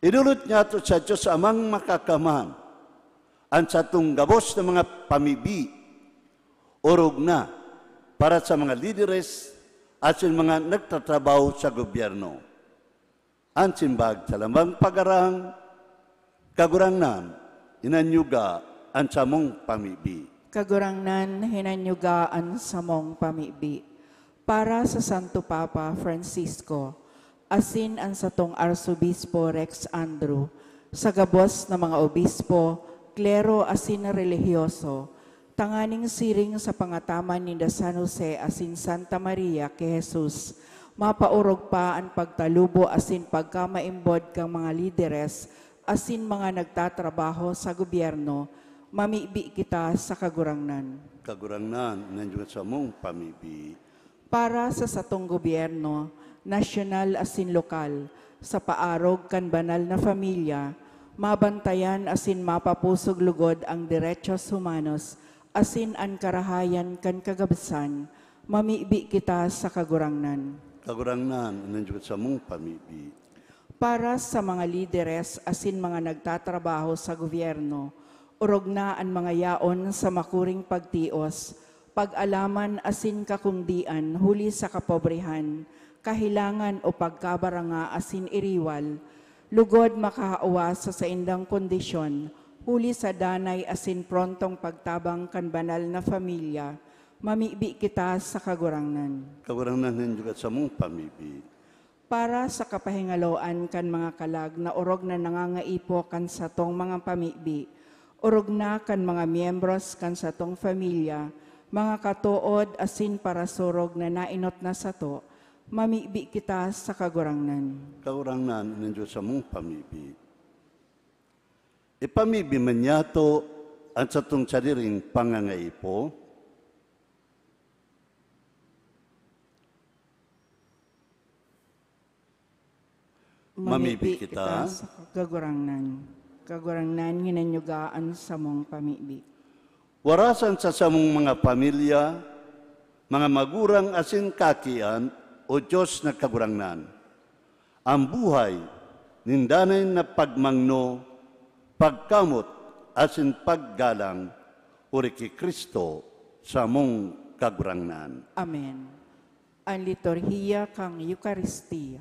idolot niyato sa Dios Amang Makakamhan an satong gabos na mga pamibi, orog na para sa mga lideres asin mga nagtatrabaho sa gobyerno. An simbag sa lambang pagharang, Kagurangnan, hinanyuga an samong pamibi. Kagurangnan, hinanyuga an samong pamibi. Para sa Santo Papa Francisco, asin an satong Arsobispo Rex Andrew, sa gabos na mga obispo, klero asin relihiyoso, tanganing siring sa pangataman ninda San Jose asin Santa Maria ki Jesus, mapaorog pa an pagtalubo asin pagkamaimbod kan mga lideres asin mga nagtatrabaho sa gobyerno, mamibi kita sa Kagurangnan. Kagurangnan, hinanyuga an samong pamibi. Para sa satong gobyerno, nasyonal asin lokal, sa paarog kan banal na familia, mabantayan asin mapapusog lugod ang derechos humanos asin an karahayan kan kagabsan, mamibi kita sa Kagurangnan. Kagurangnan, hinanyuga an samong pamibi. Para sa mga lideres asin mga nagtatrabaho sa gobyerno, orog na an mga yaon sa makuring pagtios, pag-alaman asin kakundian huli sa kapobrehan, kahelangan o pagkabaranga asin iriwal, lugod makaawas sa saindang kondisyon huli sa danay asin prontong pagtabang kan banal na familia, mamibi kita sa Kagurangnan. Kagurangnan, hinanyuga an samong pamibi. Para sa kapahingaloan kan mga kalag na orog na nangangaipo kan satong mga pamibi, orog na kan mga miyembros kan satong familia, mga katood asin parasurog na naenot na sato, mamibi kita sa Kagurangnan. Kagurangnan, hinanyuga an samong pamibi. Ipamibi man niyato an satong sadiring pangangaipo. Mamibi kita sa Kagurangnan. Kagurangnan, hinanyuga an samong pamibi. Warasan sa samong mga pamilya, mga magurang asin kakian, O Dios na Kagurangnan, an buhay nin danay na pagmangno, pagkamot, asin paggalang, huli ki Cristo, samong Kagurangnan. Amen. An liturhiya kan Eukaristia.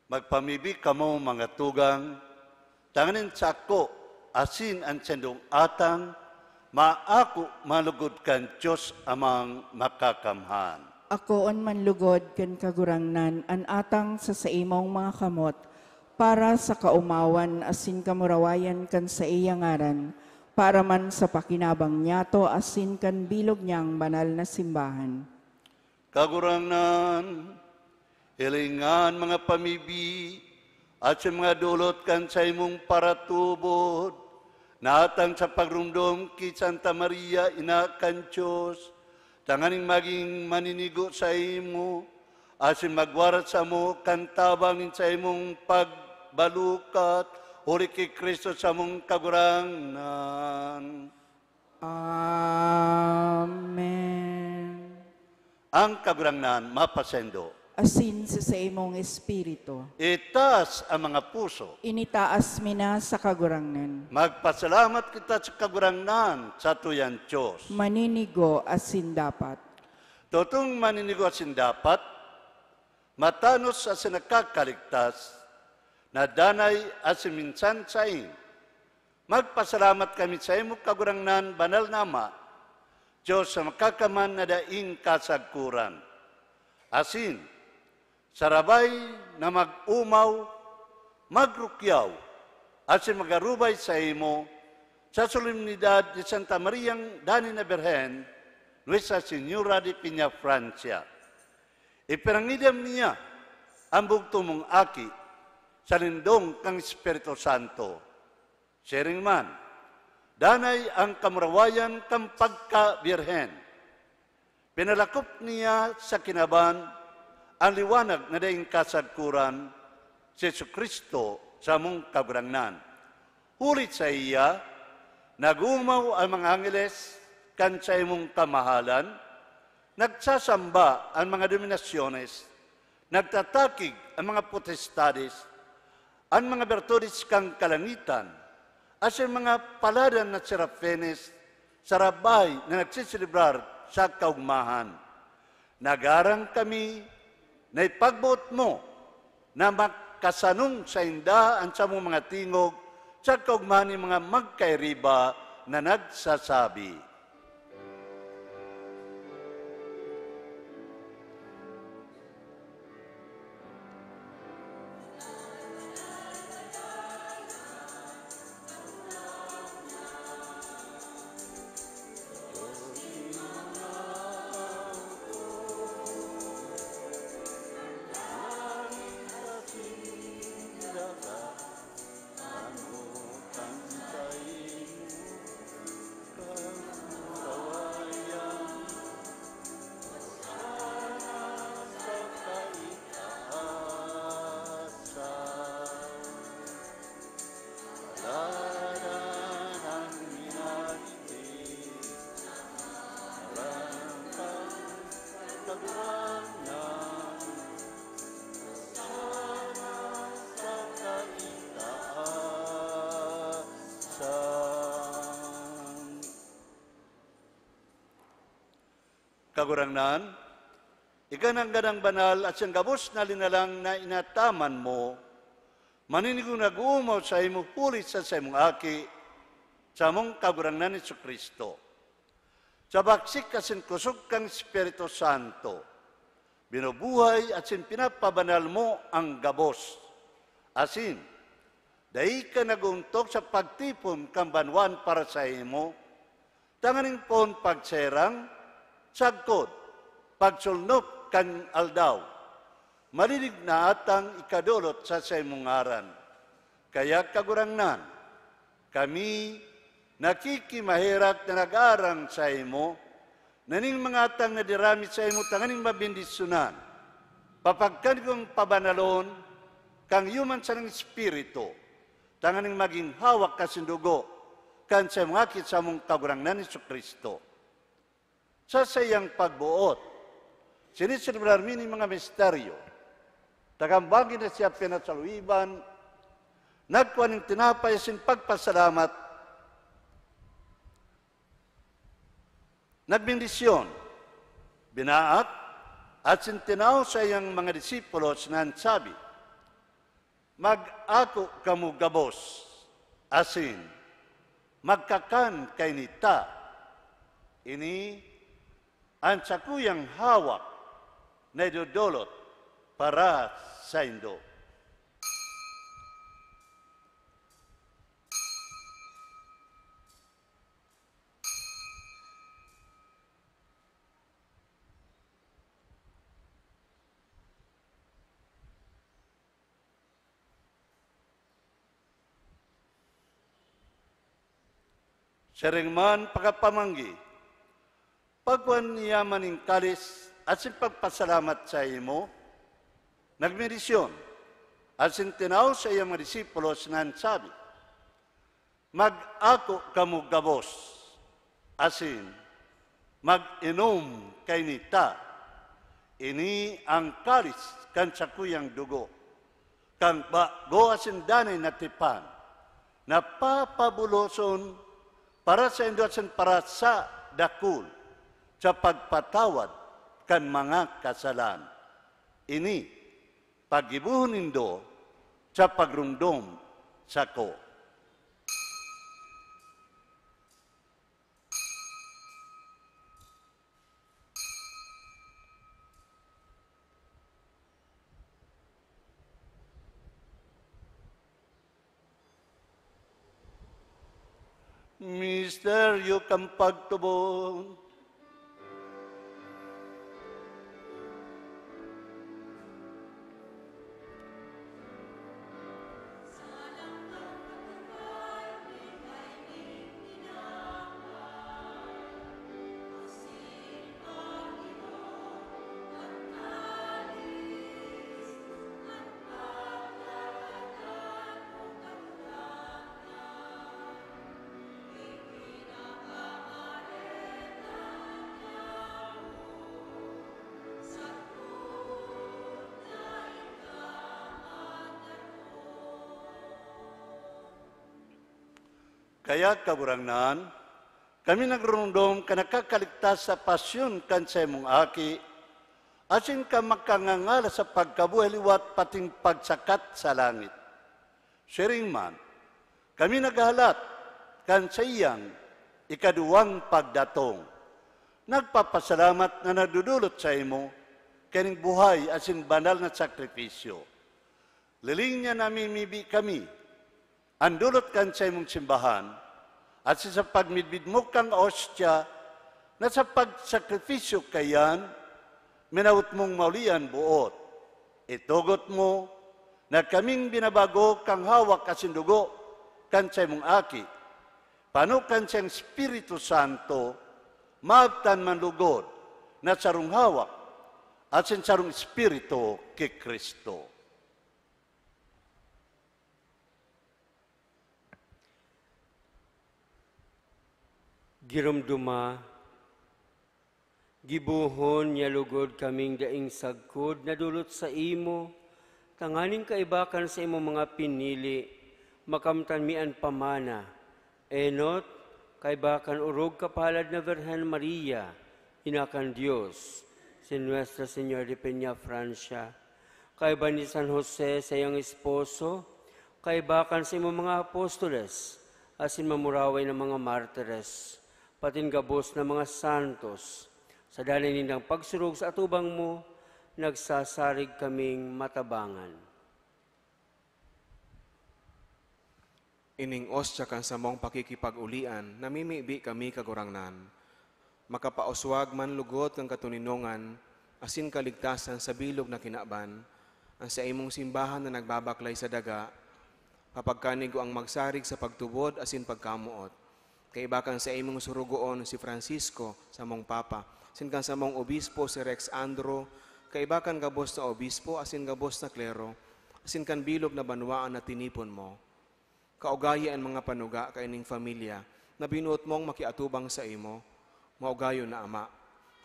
Magpamibi kamo, mga tugang, tanganing sako asin an sandong atang maako manlugod kan Dios Amang Makakamhan. Akoon manlugod kan Kagurangnan an atang sa saimong mga kamot, para sa kaomawan asin kamurawayan kan saiya ngaran, para man sa pakinabang niyato asin kan bilog niyang banal na simbahan. Kagurangnan, hilinga an mga pamibi asin mga dolot kan saimong paratubod, natang sa pagromdom ki Santa Maria, Ina kan Dios, tanganing magin maninigo saimo, asin magwarat samo kan tabang nin saimong pagbalukat, huli ki Cristo samong Kagurangnan. Amen. An Kagurangnan mapasaindo. Asin sa saimong espiritu. Itaas an mga puso. Initaas mi na sa Kagurangnan. Magpasalamat kita sa Kagurangnan, satuyang Dios. Maninigo asin dapat. Totong maninigo asin dapat, matanos asin nakakaligtas, na danay asin minsan saen. Magpasalamat kami saimo, Kagurangnan, Banal na Ama, Dios na Makakaman na daing kasagkoran. Asin, sarabay na mag-omaw, magrukyaw, asin mag-arubay saimo sa solemnidad ni Santa Mariang Dani na Birhen, Nuestra Señora de Peñafrancia. Ipinangidam niya an bugto mong Aki sa lindong kan Espiritu Santo. Siring man, danay an kamurawayan kan pagkabirhen. Pinalakop niya sa kinaban an liwanag na daing kasagkoran, si Jesu-Cristo, samong Kagurangnan. Huli saiya, nag-oomaw an mga angheles kan saimong kamahalan, nagsasamba an mga dominasyones, nagtatakig an mga potestades, an mga birtudes kan kalangitan, asin mga paladan na serafines sarabay na nagseselebrar sa kaogmahan. Nagaarang kami na ipagboot mo na makasanong sainda an samong mga tingog sa kaogmahan nin mga magkairiba na nagsasabi, Kagurangnan, ika nanggad an banal asin gabos na linalang na inataman mo, maninigo nag-oomaw saimo huli sa saimong Aki, samong Kagurangnan Jesu-Cristo. Sa baksik asin kusog kan Espiritu Santo, binubuhay asin pinapabanal mo an gabos, asin dai ka nag-oontok sa pagtipon kan banwaan para saimo, tanganing poon pagserang, sagkod, pagsulnop kan aldaw, malilig na atang ikadolot sa saimong ngaran. Kaya, Kagurangnan, kami nakikimaherak na nag-aarang saimo, na ning mga atang na dirami saimo tanganing mabendisyonan, papagkanigong pabanalon kan iyo man sanang Espiritu, tanganing magin hawak asin dugo kan saimong Aki, samong Kagurangnan Jesu-Cristo. Sa saiyang pagboot, siniselebrar mi nin mga misteryo. Tagambagan na siya pinasaluiban, nagkua nin tinapay asin pagpasalamat, nagbendisyon, binaak, asin tinao sa iyang mga disipulos na nagsabi, "Mag-ako kamo gabos, asin magkakan kaini ta. Ini an sakuyang hawak na idodolot para saindo." Siring man pagkapamanggi, pagkuan niya man nin kalis asin pagpasalamat saimo, nagbendisyon, asin tinao sa iyang mga disipulos na nagsabi, "Mag-ako kamo gabos, asin mag-inom kaini ta. Ini an kalis kan sakuyang dugo, kan bago asin danay na tipan, na papabuloson para saindo asin para sa dakul, sa pagpatawad kan mga kasalan. Ini paggibohon nindo sa pagromdom sako." Misteryo kan pagtubod. Kaya, Kagurangnan, kami nagromdom kan nakakaligtas sa pasyon kan saimong Aki, asin kan makangangalas sa pagkabuhay liwat pating pagsakat sa langit. Siring man, kami naghahalat kan saiyang ikaduwang pagdatong. Nagpapasalamat na nagdodolot saimo kaning buhay asin banal na sakripisyo. Lilingnyan na mimibi kami, an dolot kan saimong simbahan, asin sa pagmidbid mo kan ostya na sa pagsakripisyo kaiyan, minawot mong mauli an boot. Itugot mo na kaming binabago kan hawak asin dugo kan saimong Aki, pano kan saiyang Espiritu Santo, maabtan man lugod na sarong hawak asin sarong Espiritu ki Cristo. Giromdoma, gibohon niya lugod kaming daing sagkod na dolot saimo, tanganing kaiba kan saimong mga pinili, makamtan mi an pamana, enot, kaiba kan orog kapalad na Birhen Maria, Ina kan Dios, si Nuestra Señora de Peñafrancia, kaiba ni San Jose, saiyang esposo, kaiba kan saimong mga apostoles, asin mamuraway na mga martires, patin gabos na mga santos, sa danay nindang pagsurog sa atubang mo, nagsasarig kaming matabangan. Ining ostya kan samong pakikipag-ulian, namimibi kami, Kagurangnan. Makapauswag man lugod kan katoninongan asin kaligtasan sa bilog na kinaban, an saimong simbahan na nagbabaklay sa daga, papagkanigwaang magsarig sa pagtubod asin pagkamoot. Kaiba kan saimong surugoon si Francisco, samong Papa, asin kan samong Obispo si Rex Andro, kaiba kan gabos na obispo asin gabos na klero, asin kan bilog na banwaan na tinipon mo. Kaugayi an mga panuga kaining familia na binuot mong makiatubang saimo, maugayon na Ama.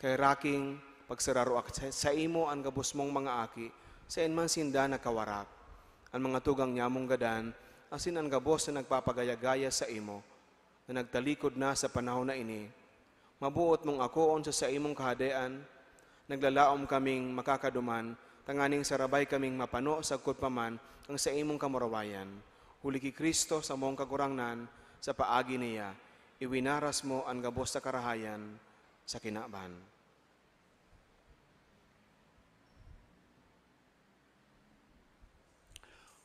Kay raking pagsararoak sa, saimo an gabos mong mga aki, saen man sinda nakawarak. An mga tugang nyamong gadan, asin an gabos na nagpapagaya-gaya saimo, na nagtalikod na sa panahon na ini, maboot mong akoon sa saimong kahadean, naglalaom kaming makakaduman, tanganing sarabay kaming mapano sagkod pa man kan saimong kamurawayan. Huli ki Cristo, samong Kagurangnan, sa paagi niya, iwinaras mo an gabos na karahayan sa kinaban.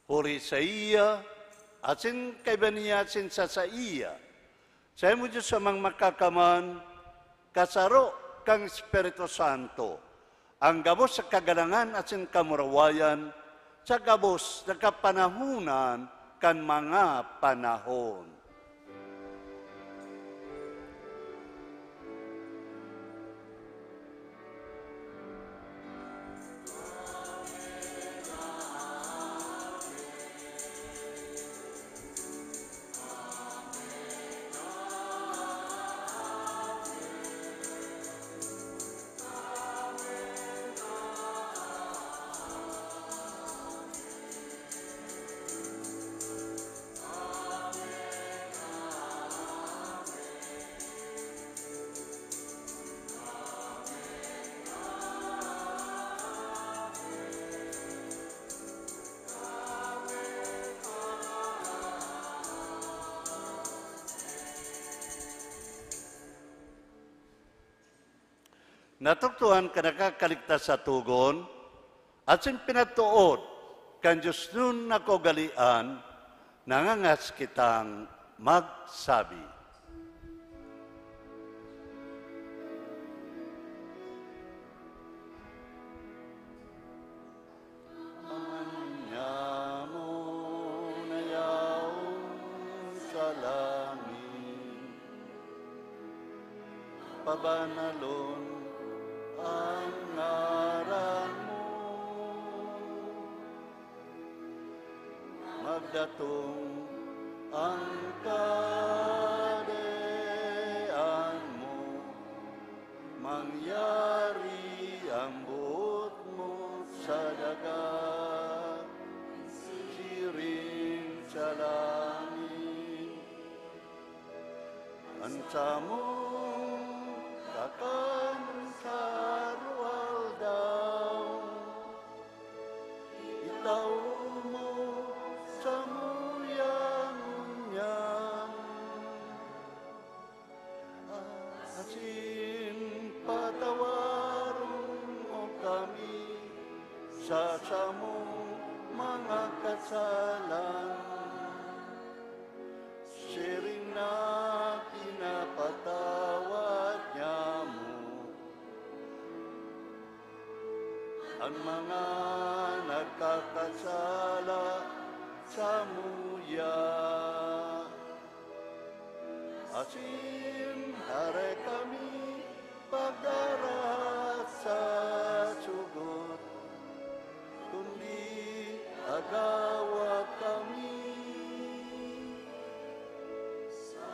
Huli saiya, asin kaiba niya asin sa saiya, saimo Dios Amang Makakamhan, kasaro kan Espiritu Santo, an gabos na kagalangan asin kamurawayan, sa gabos na kapanahonan kan mga panahon. Natukdoan kan Nakakaligtas sa Togon, asin pinatuod kan Dios nun na kaugalean, nangangahas kitang magsabi. Ama niamo na yaon sa langit, pabanalon an ngaran mo. Magdatong an Kahadean mo. Mangyari an boot mo sa daga, siring sa langit. An samong kakan sa aroaldaw, itao mo samuya ngunyan. Asin patawaron mo kami sa samong mga kasalan, siring na pinapatawad niamo an mga nagkakasala samuya. Asin dai kami pagdarahat sa sugot, kundi agawa kami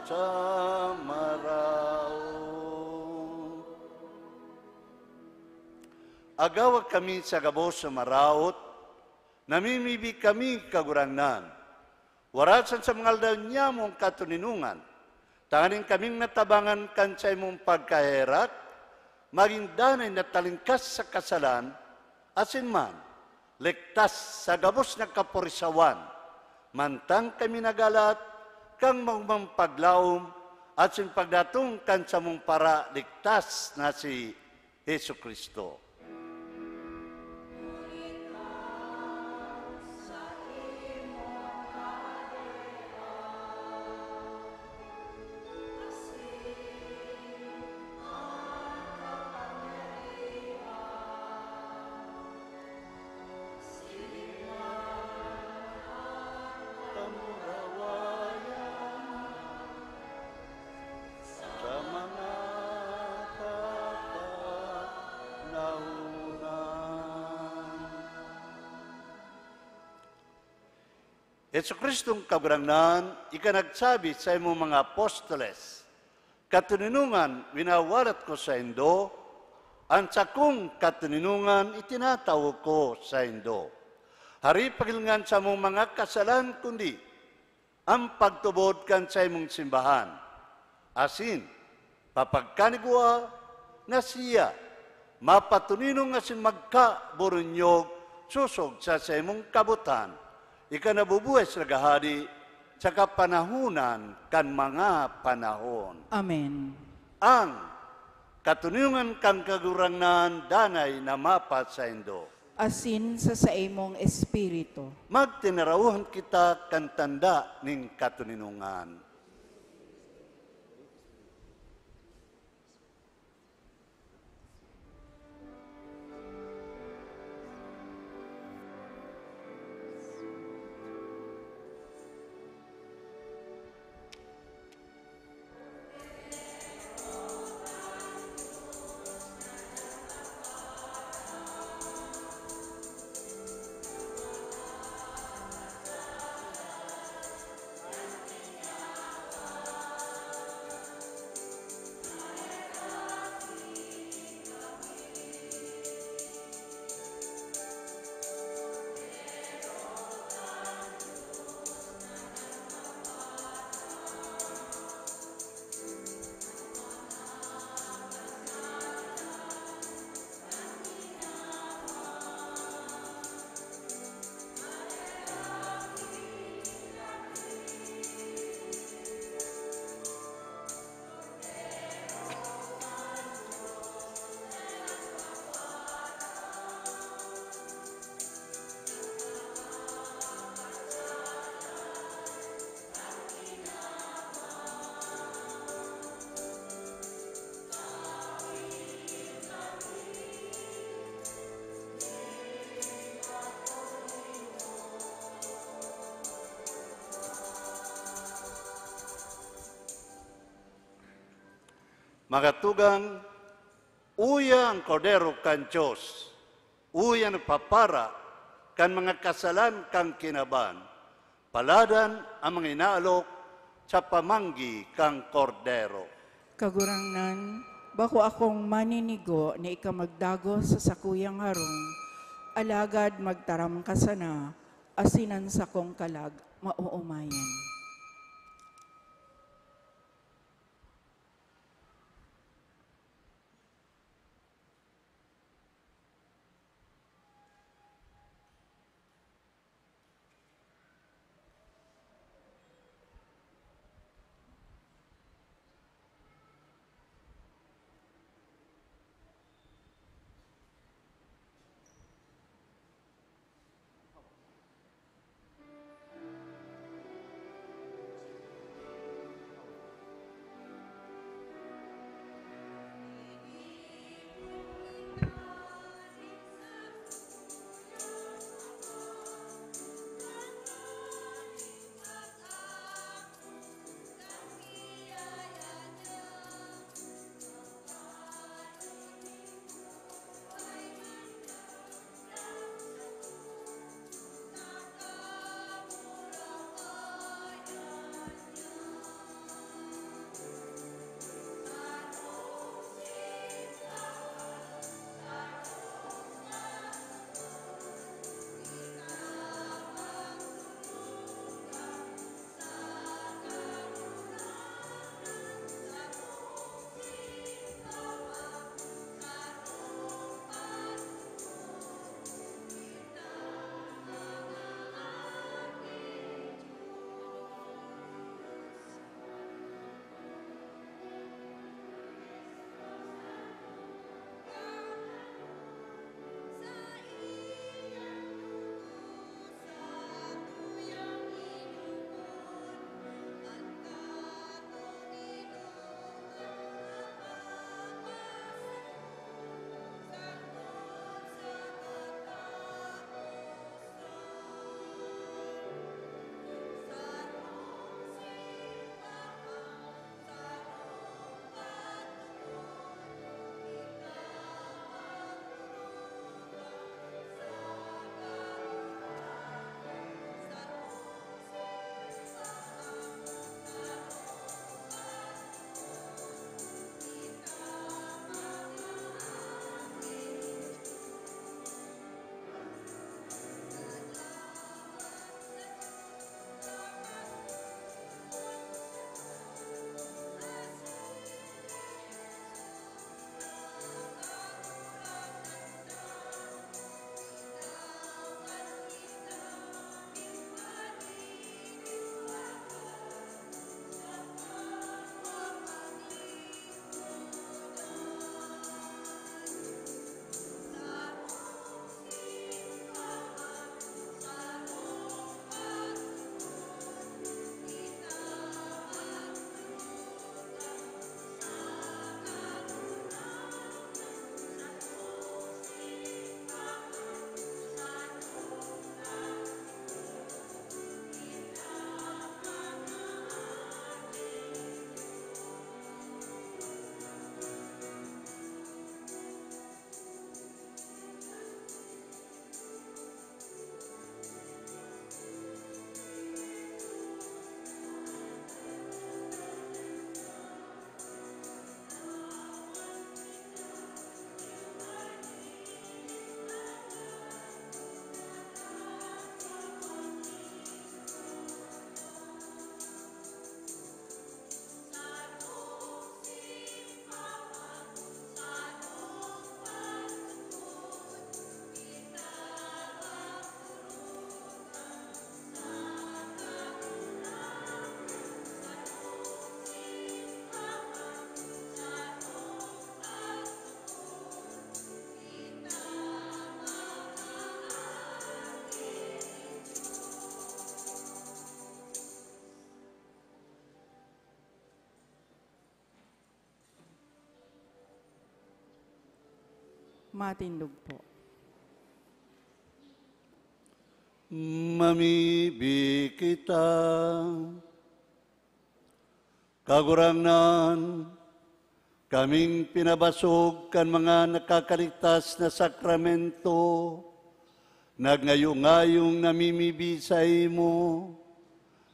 sa maraot. Agawa kami sa gabos na maraot, namimibi kami, Kagurangnan. Warasan sa mga aldaw niyamong katoninongan, tanganing kaming natabangan kan saimong pagkaherak, magin danay na talingkas sa kasalan, asin man, ligtas sa gabos na kaporisawan, mantang kami nagalat kan maogmang paglaom asin pagdatong kan samong Paraligtas na si Jesu-Cristo. Sa mga kapanahonan. Jesu-Cristong Kagurangnan, ika nagsabi sa imong mga apostoles, "Katoninongan winawalat ko saindo, an sakong katoninongan itinatao ko saindo." Hare pagilngan sa among mga kasalan, kundi an pagtubod kan saimong simbahan, asin papagkanigwa na siya mapatoninong asin magkaburunyog sosog sa saimong kabotan, ika nabubuhay sa naghahade sa kapanahonan kan mga panahon. Amen. An katoninongan kan Kagurangnan danay na mapasaindo. Asin sa saimong espiritu. Magtinarawan kita kan tanda nin katoninongan. Mga tugang, uya an Kordero kan Dios, uya an nagpapara kan mga kasalan kan kinaban. Paladan an mga inaalok sa pamanggi kan Kordero. Kagurangnan, bako akong maninigo na ika magdagos sa sakuyang harong, alagad magtaram ka sana, asin an sakong kalag maoomayan. Matindog po. Mamibi kita. Kagurangnan, Kaming pinabasog kan mga nakakaligtas na sakramento, nagngayo-ngayong namimibi saimo,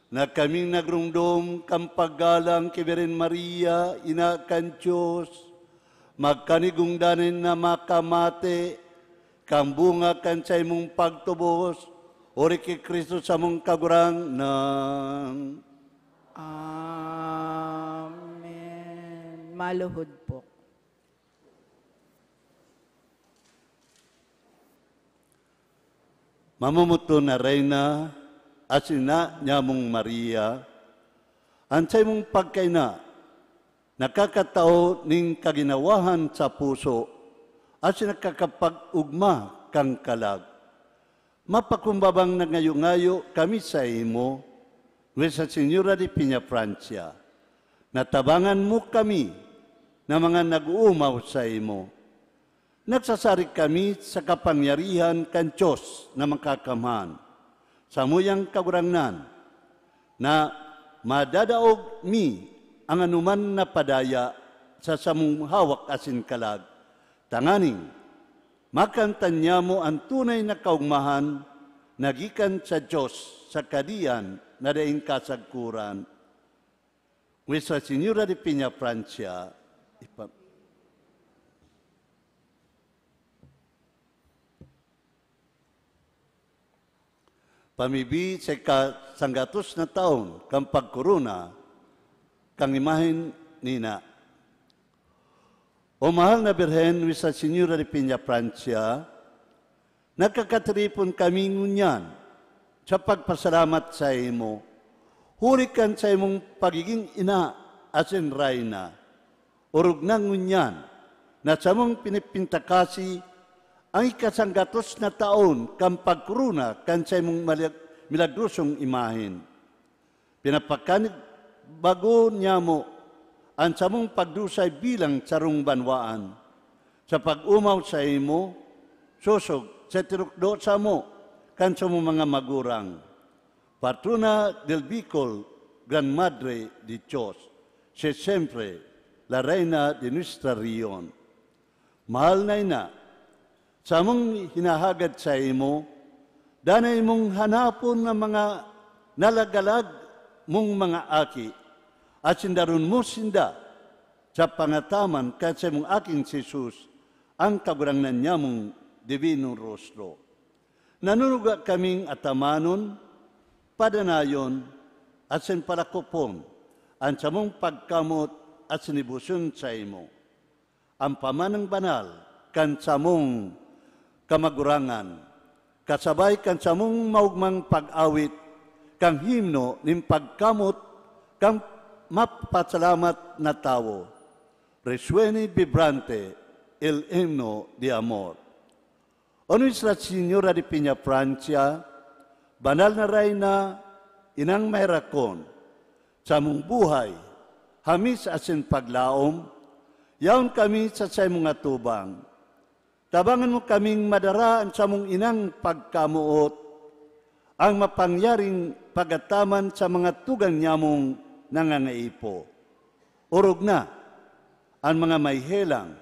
na kaming nagromdom kan paggalang ki Birhen Maria, Ina kan Dios, magkanigungdanan na makamate kan bunga kan saimong pagtubos, huli ki Cristo samong Kagurangnan. Amen. Maluhod po. Mamomoton na Reyna, asin ina nyamong Maria, an saimong pagkaina nakakatao nin kaginawahan sa puso asin nakakapag-ogma kan kalag. Mapakumbabang nagngayo-ngayo kami saimo, Nuestra Señora de Peñafrancia, na tabangan mo kami na mga nag-oomaw saimo. Nagsasarig kami sa kapangyarihan kan Dios na Makakamhan, samuyang Kagurangnan, na madadaog mi an anoman na padaya sa samong hawak asin kalag, tanganing makamtan nyamo an tunay na kaogmahan na gikan sa Dios sa kadiyan na daing kasagkoran. Nuestra Señora de Peñafrancia, ipa- Pamibi sa ikasanggatos na taon kan pagkorona kan imahen ni Ina. O mahal na Birhen, Nuestra Señora de Peñafrancia, nagkakatiripon kami ngunyan sa pagpasalamat saimo, huli kan saimong pagigin ina asin rayna. Orog na ngunyan na samong pinipintakasi an ikasanggatos na taon kan pagkorona kan saimong malag-, milagrosong imahen. Pinapakanibago nyamo an samong pagdusay bilang sarong banwaan. Sa pag-omaw saimo, sosog sa itinukdo samo kan samong mga magurang. Patrona del Bicol, Gran Madre de Dios, si siempre, la Reina de nuestra región. Mahal na ina, samong hinahagad saimo, danay mong hanapon an mga nalagalag mong mga aki, asin daron mo sinda sa pangataman kan saimong Aking si Jesus, an Kagurangnan nyamong Divino Rostro. Nanunuga kaming atamanon, padanayon, asin palakopon an samong pagkamoot asin debosyon saimo. An pamanang banal kan samong kamagurangan, kasabay kan samong maogmang pag-awit kan himno nin pagkamoot kan mapasalamat na tawo. Resuene vibrante el himno de amor. O Nuestra Señora de Peñafrancia, banal na Reyna, inang maherakon, samong buhay, hamis asin paglaom, yaon kami sa saimong atubang. Tabangan mo kaming madara an samong inang pagkamoot, an mapangyaring pag-ataman sa mga tugang nyamong nangangaipo. Orog na an mga may helang,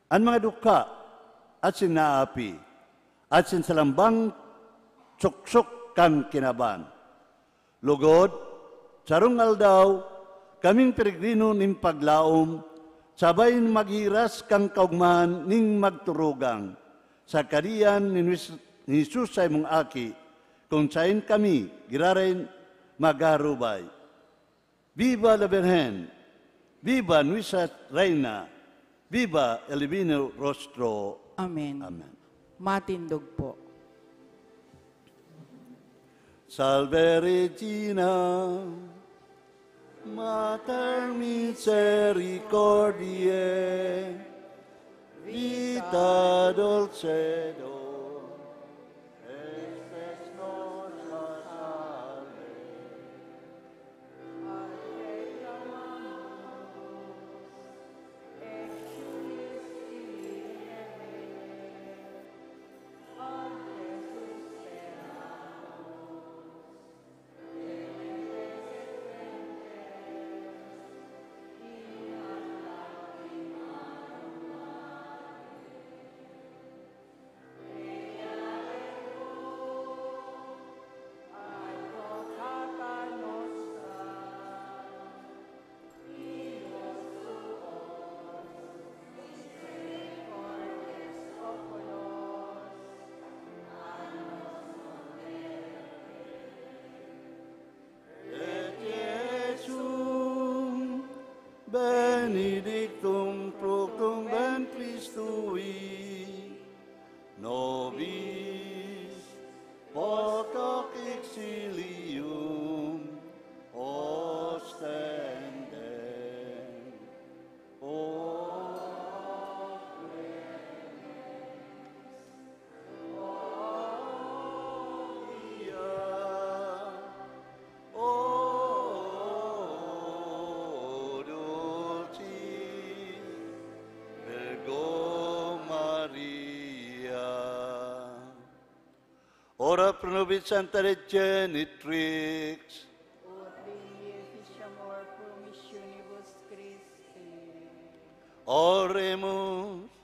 an mga dukha asin naapi, asin sa lambang suksok kan kinaban. Lugod, sarong aldaw, kaming peregrino nin paglaom, sabay maghiras kan kaogmahan nin magturugang, sa kadiyan ni Nues-, ni Jesus saimong Aki, kun saen kami giraray magharubay. Viva la Virgen! Viva Nuestra Reina! Viva el Divino Rostro! Amen. Amen. Matindog po. Salve Regina, Mater Misericordiae, Vita Dulcedo, Espes Nostra Salve. Santa Regenetrix. Ut benedicamus promissionibus Christi. Oremus.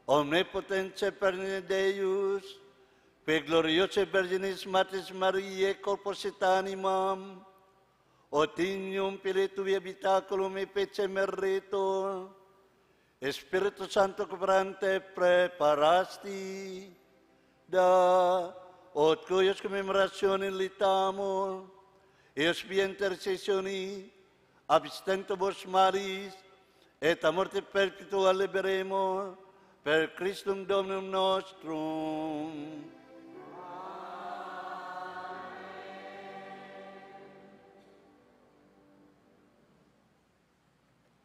Omnipotens et perenne Deus, qui gloriosae Virginis Mater Mariae corpus et animam, Otium Filii Tuae habitaculum efficemeritur, Spiritus Sancto cooperante preparasti, da, ut cuius commemorationem litamur, eius via intercessione ab stentibus malis, et a morte perpetua liberemur, per Christum Dominum nostrum.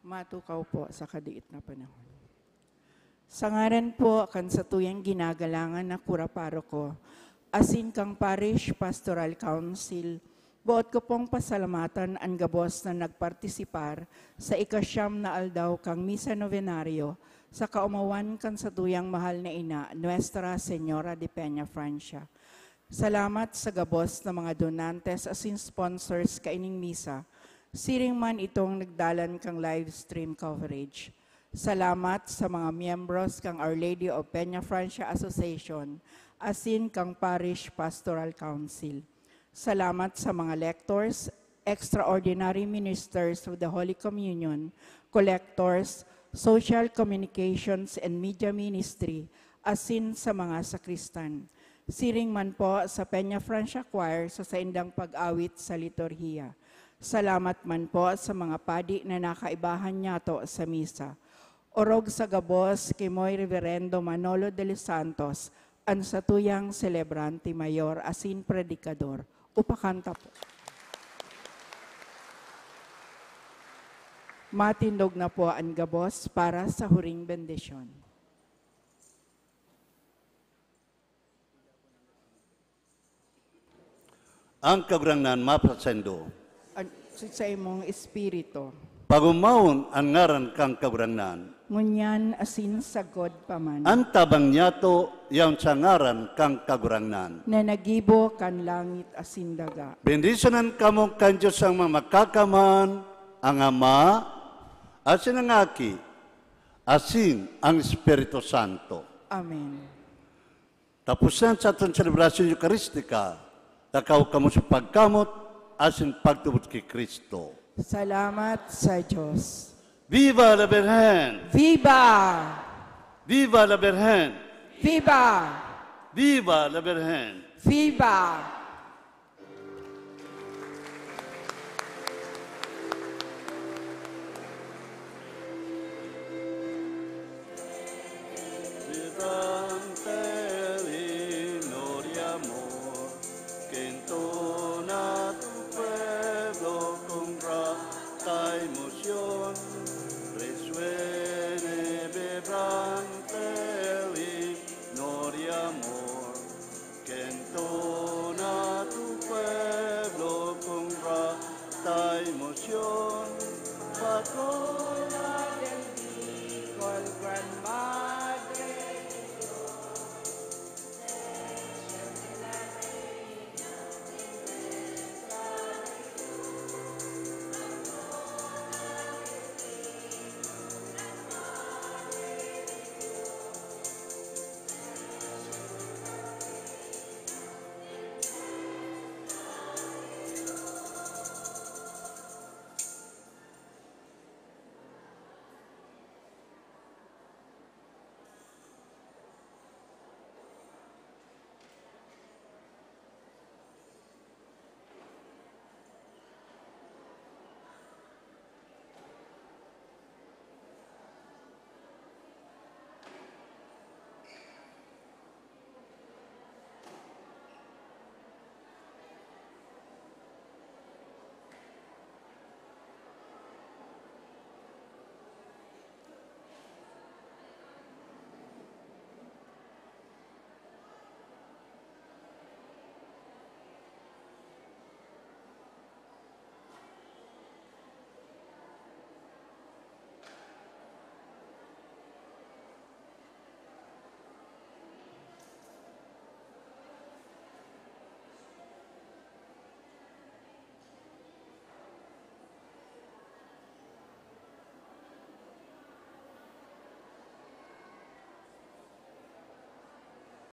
Matukaw po sa kadiit na panahon. Sa ngaran po kan satuyang ginagalangan na kura paroko, asin kang Parish Pastoral Council, boot ko pong pasalamatan an gabos na nagpartisipar sa ikasyam na aldaw kang Misa Novenario sa kaomawan kan satuyang mahal na ina, Nuestra Señora de Peña Francia. Salamat sa gabos na mga donantes asin sponsors kaining misa. Siring man itong nagdalan kang live stream coverage. Salamat sa mga miyembros kang Our Lady of Peña Francia Association asin kang Parish Pastoral Council. Salamat sa mga lectors, extraordinary ministers of the Holy Communion, collectors, social communications and media ministry, asin sa mga sakristan. Siring man po sa Peña Francia Choir sa saindang pag-awit sa liturhiya. Salamat man po sa mga padi na nakaibahan niyato sa misa. Orog sa gabos ki Moy Reverendo Manolo de los Santos, an satuyang selebrante mayor asin predikador. Upakanta po. Matindog na po an gabos para sa huring bendisyon. Ang Kagurangnan mapasaindo. An, sa imong espiritu. Pagomawon an ngaran kan Kagurangnan. Ngunyan asin sagkod pa man. An tabang niyato yaon sa ngaran kan Kagurangnan. Na naggibo kan langit asin daga. Bendisyonan kamo kan Dios an mga makakamhan, an Ama, asin an Aki, asin an Espiritu Santo. Amen. Tapos na an satong selebrasyon Eukaristika, takaw kamo sa pagkamot asin pagtubod ki Cristo. Salamat sa Diyos. Viva la Virgen! Viva! Viva la Virgen! Viva! Viva la Virgen! Viva!